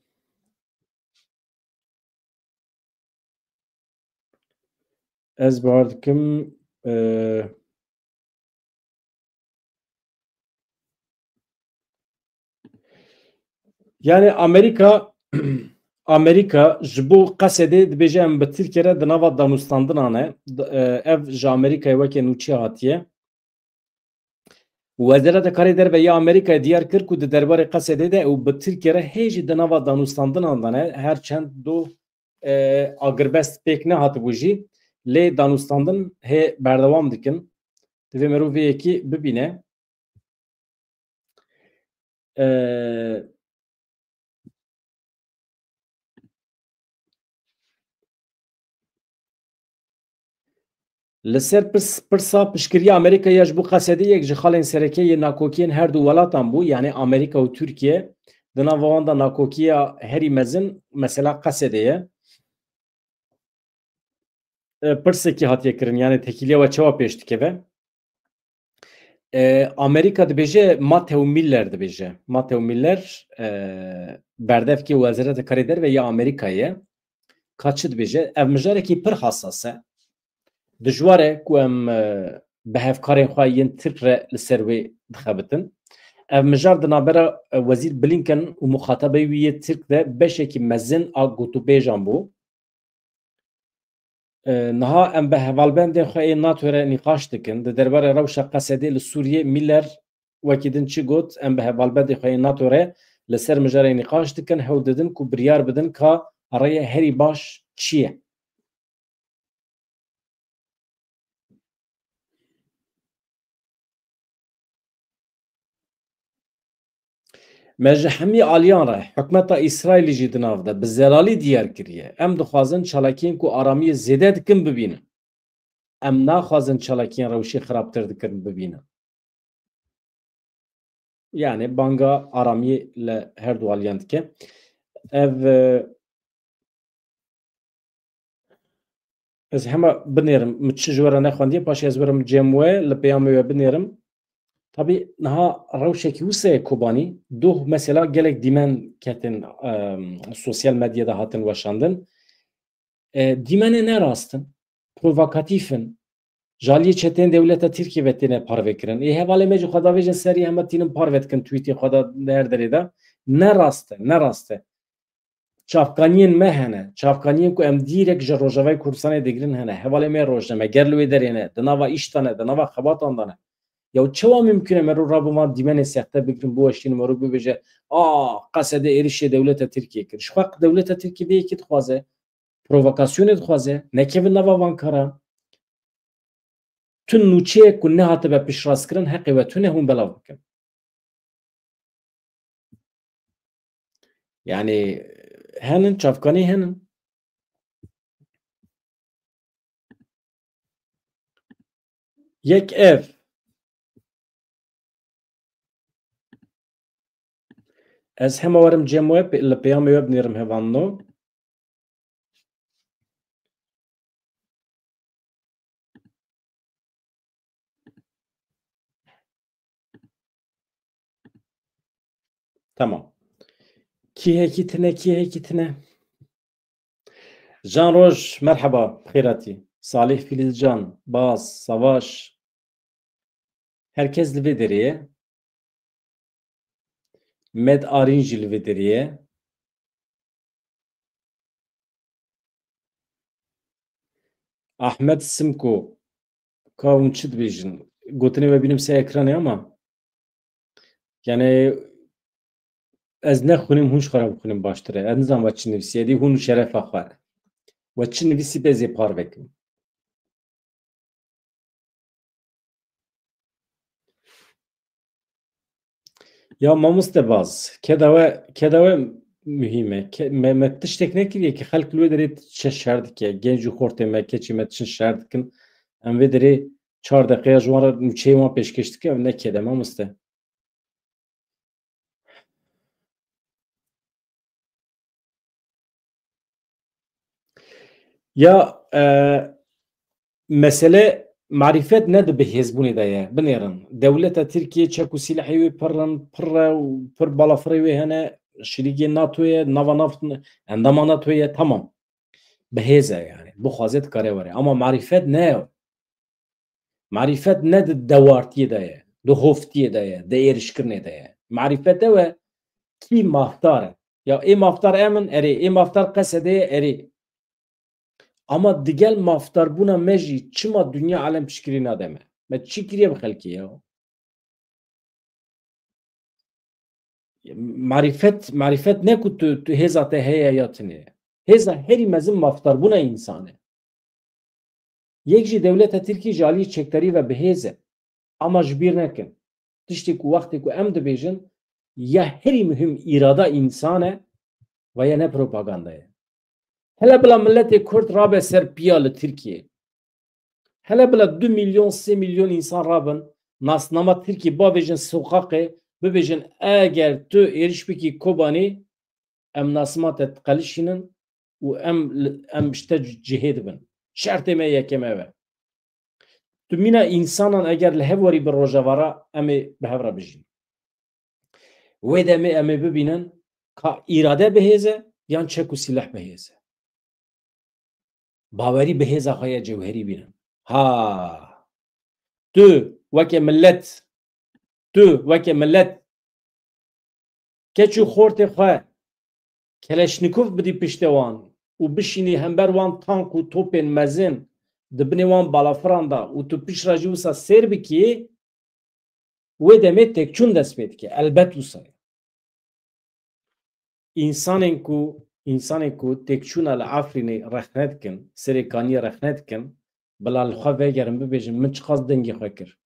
Ez bawer dikim, e, yani Amerîka, Amerîka ji bo Qesedê dibêje em bi Tirkiye re di nava danûstandinan e. D-, e, ev ji Amerîkayê weke nûçe hatiye. Wezareta Karê Derve ya Amerîkayê diyar kir ku di derbarê Qesedê de û bi Tirkiye re hê jî di nava danûstandinan de ne, her çend doh, e, agirbest pêk nehatibû jî, lê danûstandin hê berdewam dikin. Divê merov vê yekî bibîne. E, Li ser pirs-, pirsa piştgiriya Amerîkayê ya ji bo Qesedê yek ji xalên sereke yê nakokiyên her du welatan bû, yanî Amerîka û Tirkiye, di nava wan de nakokiya herî mezin mesela Qesedê ye. E, pirsekî hatiye kirin, yanî tekîliya we çawa pêş dikeve? E, Amerîka dibêje, Matthew Miller dibêje. Matthew Miller, e, berdevkê Wezareta Karê Derve ya Amerîkayê ye. Ka çi dibêje? Ev mijarekî pir hasas e. Dijwar e ku em, e, bi hevkarên xwe yên Tirk re li ser wê dixebitin. Ev mijar di navbera, e, Wezîr Blinken û muxatabeyê wî yê Tirk de beşekî mezin a gotûbêjan bû. E, niha em bi hevalbendên xwe ên NATO re nîqaş dikin. Di derbarê rewşa Qesedê li Sûriyê Miller wekî din çi got? Em bi hevalbendên xwe ên NATO re li ser mijarê nîqaş dikin, hewl didin ku biryar bidin ka rêya herî baş çi ye. Me ji hemî aliyan re, hikûmeta Îsraîlî jî di nav de bi zelalî diyar kiriye. Em dixwazin çalakiyên ku aramiyê zêde dikin bibînin. Em naxwazin çalakiyên rewşê xirabtir dikin bibînin. Yani banga aramiyê li her du aliyan dike. Ev, e, ez hema binêrim, min çi ji we re nexwendiye, paşê ez werim cem we, li peyamê we binêrim. Tabî niha rewşekî wisa ye Kobanî, doh mesela gelek dîmen ketin, em, sosyal medyada hatin weşandin. E, dîmenê ne rast in, provokatîf in, ji aliyê çeteyên dewleta Tirkiyê ve têne parvekirin. Ê hevalê me jî xwe davêjin serî, hema tînin parve dikin tweetê xwe de di her derê de. Ne rast e, ne rast e. Çavkaniyên me hene, çavkaniyên ku em dîrek ji Rojavayê Kurdistanê digirin hene. Hevalê me rojnameger li wê derê ne, di nava îş de ne, di nava xebatan de ne. Ya çawa mimkun e merû rabin van dîmenê sexte bigirin, biweşînin merû bibêje, a, Qesedê êrişê dewleta Tirkiyê kir. Ji xwe dewleta Tirkiyê vê yekê dixwaze, provokasyonê dixwaze, nekevin nava van karan. Tu nûçeyek ku nehatibe piştrastkirin, heqê we tune hûn belav bikin. Yani henin, çavkanî henin. Yek ev. Ez hema werim cem we, pe-, li peyamê we binêrim hevalno. Tamam. Kî hekî tine, kî hekî tine? Can Roj, merheba, xêratî. Salih Filizcan, Baz, Savaş. Herkes li vê derê ye. Med Arîn jî li vê derê ye. Ahmet Simko, ka hûn çi dibêjin? Gotinê we bînim ser ekranê ama. Yani ez nexwînim, hûn ji xwe re bixwînin baştir e. Ez nizanim we çi nivîsiye, dî hûn û şerefa xwe. We çi nivîsî be zê parvekim. Ya mamoste Baz, keda we, keda we muhîm e. Ke-, me, me tiştek nekiriye ki xelk li wê derê çi şer dike. Genc û xortê me, keçê me çi şer dikin. Em vê derê çar deqeya ji wan re nûçeyê wan pêşkêş dike, ev ne ked e mamoste. Ya, e, mesele marîfet ne di bihêzbûnê de ye. Binêrin. Dewleta Tirkiyê çek û sîlehê wê pir in, pir e û pir balafirê wê hene, şirîgê NATO ye, nava nav-, endama NATO ye, tamam. Bihêz e yani. Bixwaze dikare were. Ama marîfet ne ye. Marîfet ne di dewartiyê de ye, di hoftiyê de ye, di êrişkirinê de ye. Marîfet ew e, kî mafdar e. Ya ê mafdar em in, erê, ê mafdar Qesedê ye, erê. Ama digel mafdarbûna me jî çima dinya alem piştgirî nade me? Me çi kiriye bi xelkê ya? Marîfet, marîfet ne ku tu, tu hêza te heye ya tune ye. Hêza herî mezin mafdarbûna însan e. Yek jî dewleta Tirkî ji aliyê çekdarî ve bihêz e. Ama ji bîr nekin. Tiştê ku wextê ku em dibêjin, ya herî muhim îrada însan e ve ya ne propaganda ye. Hele bila miletê Kurd rabe ser piya li Tirkiyê. Hele bila du milyon, sê milyon însan rabin, nasnama Tirkî bavêjin soqaqê, bibêjin, eger tu êriş bikî Kobanî, em nasima te diqelişînin û em li, em ji te cihê dibin. Şertê me yekem ev e. Tu mîna însanan eger li hev werî bi rojeva re, em ê bi hev re bijîn. Wê demê em ê bibînin ka îrade bihêz e yan çek û sîleh bihêz e. Bawerî bi hêza xwe ya cewherî bînin. Ha! Tu weke milet, tu weke milet keç û xortê xwe Keleşnîkov bidî piştê wan û bişînî hember wan tank û topên mezin di binê wan balafiran de û tu piştre jî wisa sêr bikî, wê demê têkçûn dest pê dike. Elbet wisa ye. Însanên ku, însanên ku têkçûna li Efrînê rexne dikin, Serêkaniyê rexne dikin, bila li xwe vegerin bibêjin, min çiqas dengê xwe kir.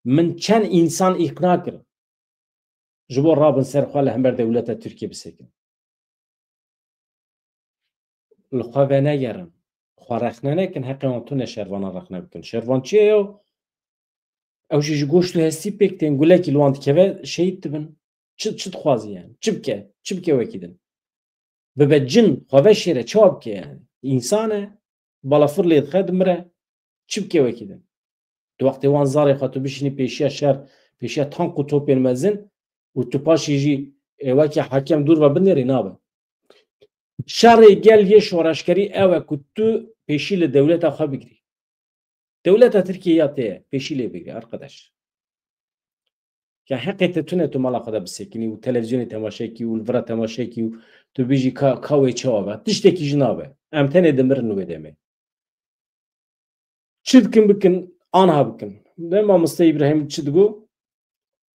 Min çend însan îqna kir. Ji bo rabin ser xwe li hember dewleta Tirkiyê bisekin. Li xwe venegerin. Xwe rexne nekin, heqê wan tune şervanan rexne bikin. Şervan çi ye yo? Ew jî ji goşt û hestî pêk tên, gulekî li wan dikeve, şehîd dibin. Çi, çi dixwazî yani? Çi bike? Çi bike wekî din? Bibe cin, xwe veşêre, çawa bike yani? Însan e, balafir lê dixe, dimire. Çi bike wekî din? Tu wextê wan zarê xwe tu bişînî pêşiya şer, pêşiya tank û topên mezin û tu paşî jî, e, weke hakem dûr ve binêrî, nabe. Şerê gel yê şoreşkerî ew e ku tu pêşî li dewleta xwe bigirî. Dewleta Tirkiyê ya te ye, pêşî lê bigirî, arkadaş. Ya heqê te tune tu mala xwe de bisekinî û televîzyonê temaşe kî û li vira temaşe kî û tu bijî ka, ka wê çawa be. Tiştekî jî nabe. Em tenê dimirin wê demê. Çi dikin bikin, anha bikin. Ne mamoste Îbrahîm çi digo?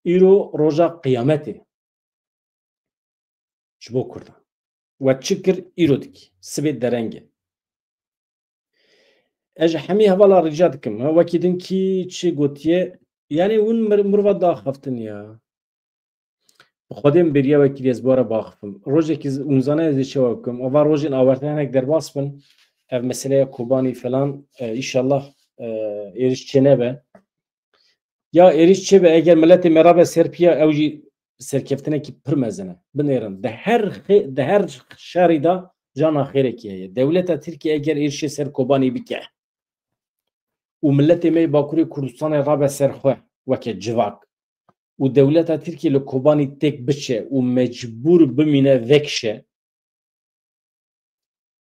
Îro roja qiyametê. Ji bo Kurdan. We çi kir, îro dikî. Sibê dereng e. Ez ji hemî hevala rica dikim. Ha, wekî din kî çi gotiye? Yanî hûn mir-, mirova daxaftin ya. Bi Xwedê min bêriya wekî dî ez bi we re biaxifim. Rojekî z-, hûn zane ez ê çawa bikim. Ava rojên awarte hinek derbas bin. Ev meseleya Kobanî falan, e, îşallah, e, êriş çênebe. Ya êrîş çêbe, eger miletê me rabe ser piya, ew jî serkeftinekî pir mezin e. Binêrin. Di her xê-, di her şerî de cana xêrekî heye. Dewleta Tirkiye eger êrişê ser Kobanî bike û miletê me yê Bakurê Kurdistanê rabe ser xwe weke civak û dewleta Tirkiye li Kobanî têk biçe û mecbûr bimîne vekişe,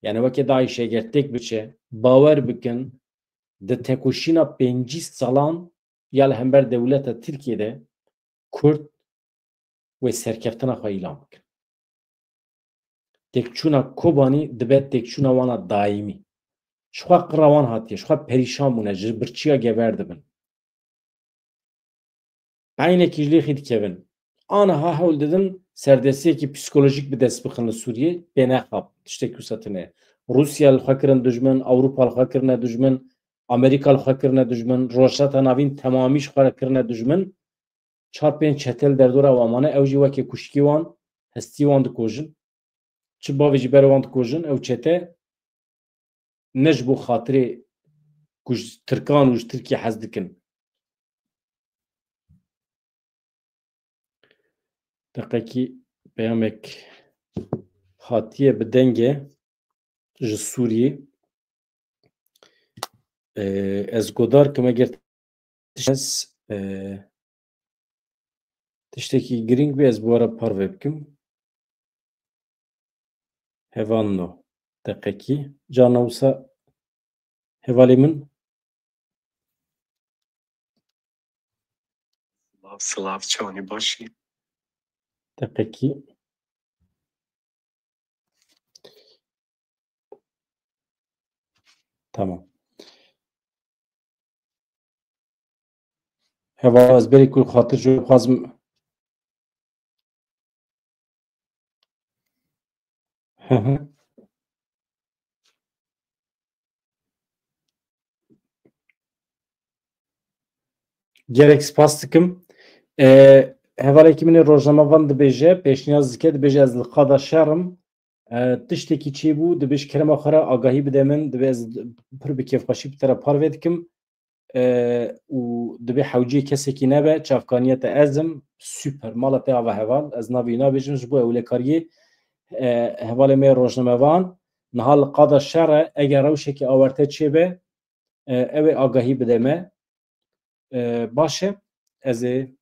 yani weke DAIŞ eger têk biçe, bawer bikin, di tekoşîna pêncî salan ya li hember dewleta Tirkiyê de Kurd wê serkeftina xwe îlan bikin. Têkçûna Kobanî dibe têkçûna wana daîmî. Ji xwe qira wan hatiye, ji xwe perîşan bûne, ji birçiya gever dibin. Peynekî ji lêxî dikevin. Aniha hewl didin serdestiyekî psîkolojîk bi dest bixin li Sûriyê, pê nexap, tiştekî wisa tune. Rûsya li xwe kirin dijmin, Ewropa li xwe kirine dijmin, Amerîka li xwe kirine dijmin, Rojhilata Navîn temamî ji xwe re kirine dijmin. Çar pênc çete li derdora wan mane, ew jî weke kuşkî wan, hestî wan dikujin. çi bavê jî ber wan dikujin, ew çete ne ji bo xatirê ku ji Tirkan û ji Tirkiye hez dikin. Deqekî peyamek hatiye bi dengê ji Sûriyê. Ee, ez godar kim eger tişt-, ez, ee, tiştekî girîng bê ez bi we re parve bikim. Hevalno. Deqekî. Carna wisa hevalê min. Silav, silav, çawanî başî? Deqekî. Tamam. Heval, ez berî ku xatir ji we bixwazim. Hı hı. Gelek spas dikim. E, hevalekî min ê rojnamevan dibêje, pêşniyaz dike, dibêje ez li qada şer im. E, tiştekî çêbû, dibêj kerema xwe re agahî bide min, dibê ez pir bi kêfxweşî bi te re parve dikim. E, û dibê hewceyê kesekî nebe, çavkaniyê te ez im, super, mala te ava heval, ez navê wî nabêjim, ji bo ewlekariyê, e, hevalê me rojnamevan, niha li qada şer e, eger rewşekê awarte çêbe, e, ew ê agahî bide me. E, baş e, ez ê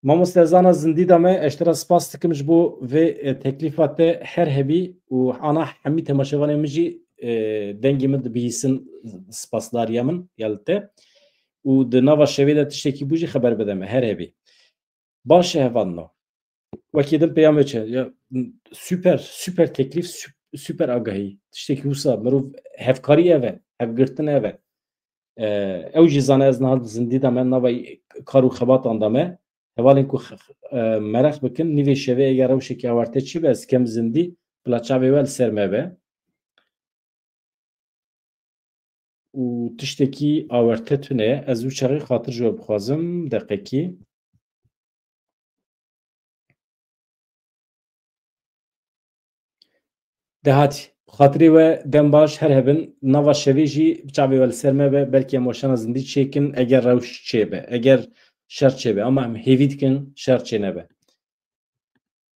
Mamoste Zana Zindî da me, ez te re spas dikim ji bo vê, e, teklîfa te her hebî û ana hemî temaşevanê min jî, e, dengê min dibihîsin spasdariya min ya li te. Û di nava şevê de tiştekî bû jî xeber bide me, her hebî. Baş e hevalno. Wekî din peyamê çi? Ya, super, super teklîf, sü-, super agahî. Tiştekî wisa, mirov hevkarî ev e, hevgirtin ev e. E, ew jî zane ez niha di zindî de me, nava kar û xebatan de me. Hevalên ku x-, x-, e, mereq bikin, nîvê şevê eger rewşekî awarte çi be, ez kem zindî, bila çavê we li ser me be. Û tiştekî awerte tune ye. Ez wî çaxê xatir ji we bixwazim, deqekî. De hatî, xatirê we dem baş, her hebin, nava şevê jî çavê we li ser me be, belkî em weşana zindî çêkin, eger rewş çêbe, eger şer çêbe, ama em hêvî dikin şer çênebe.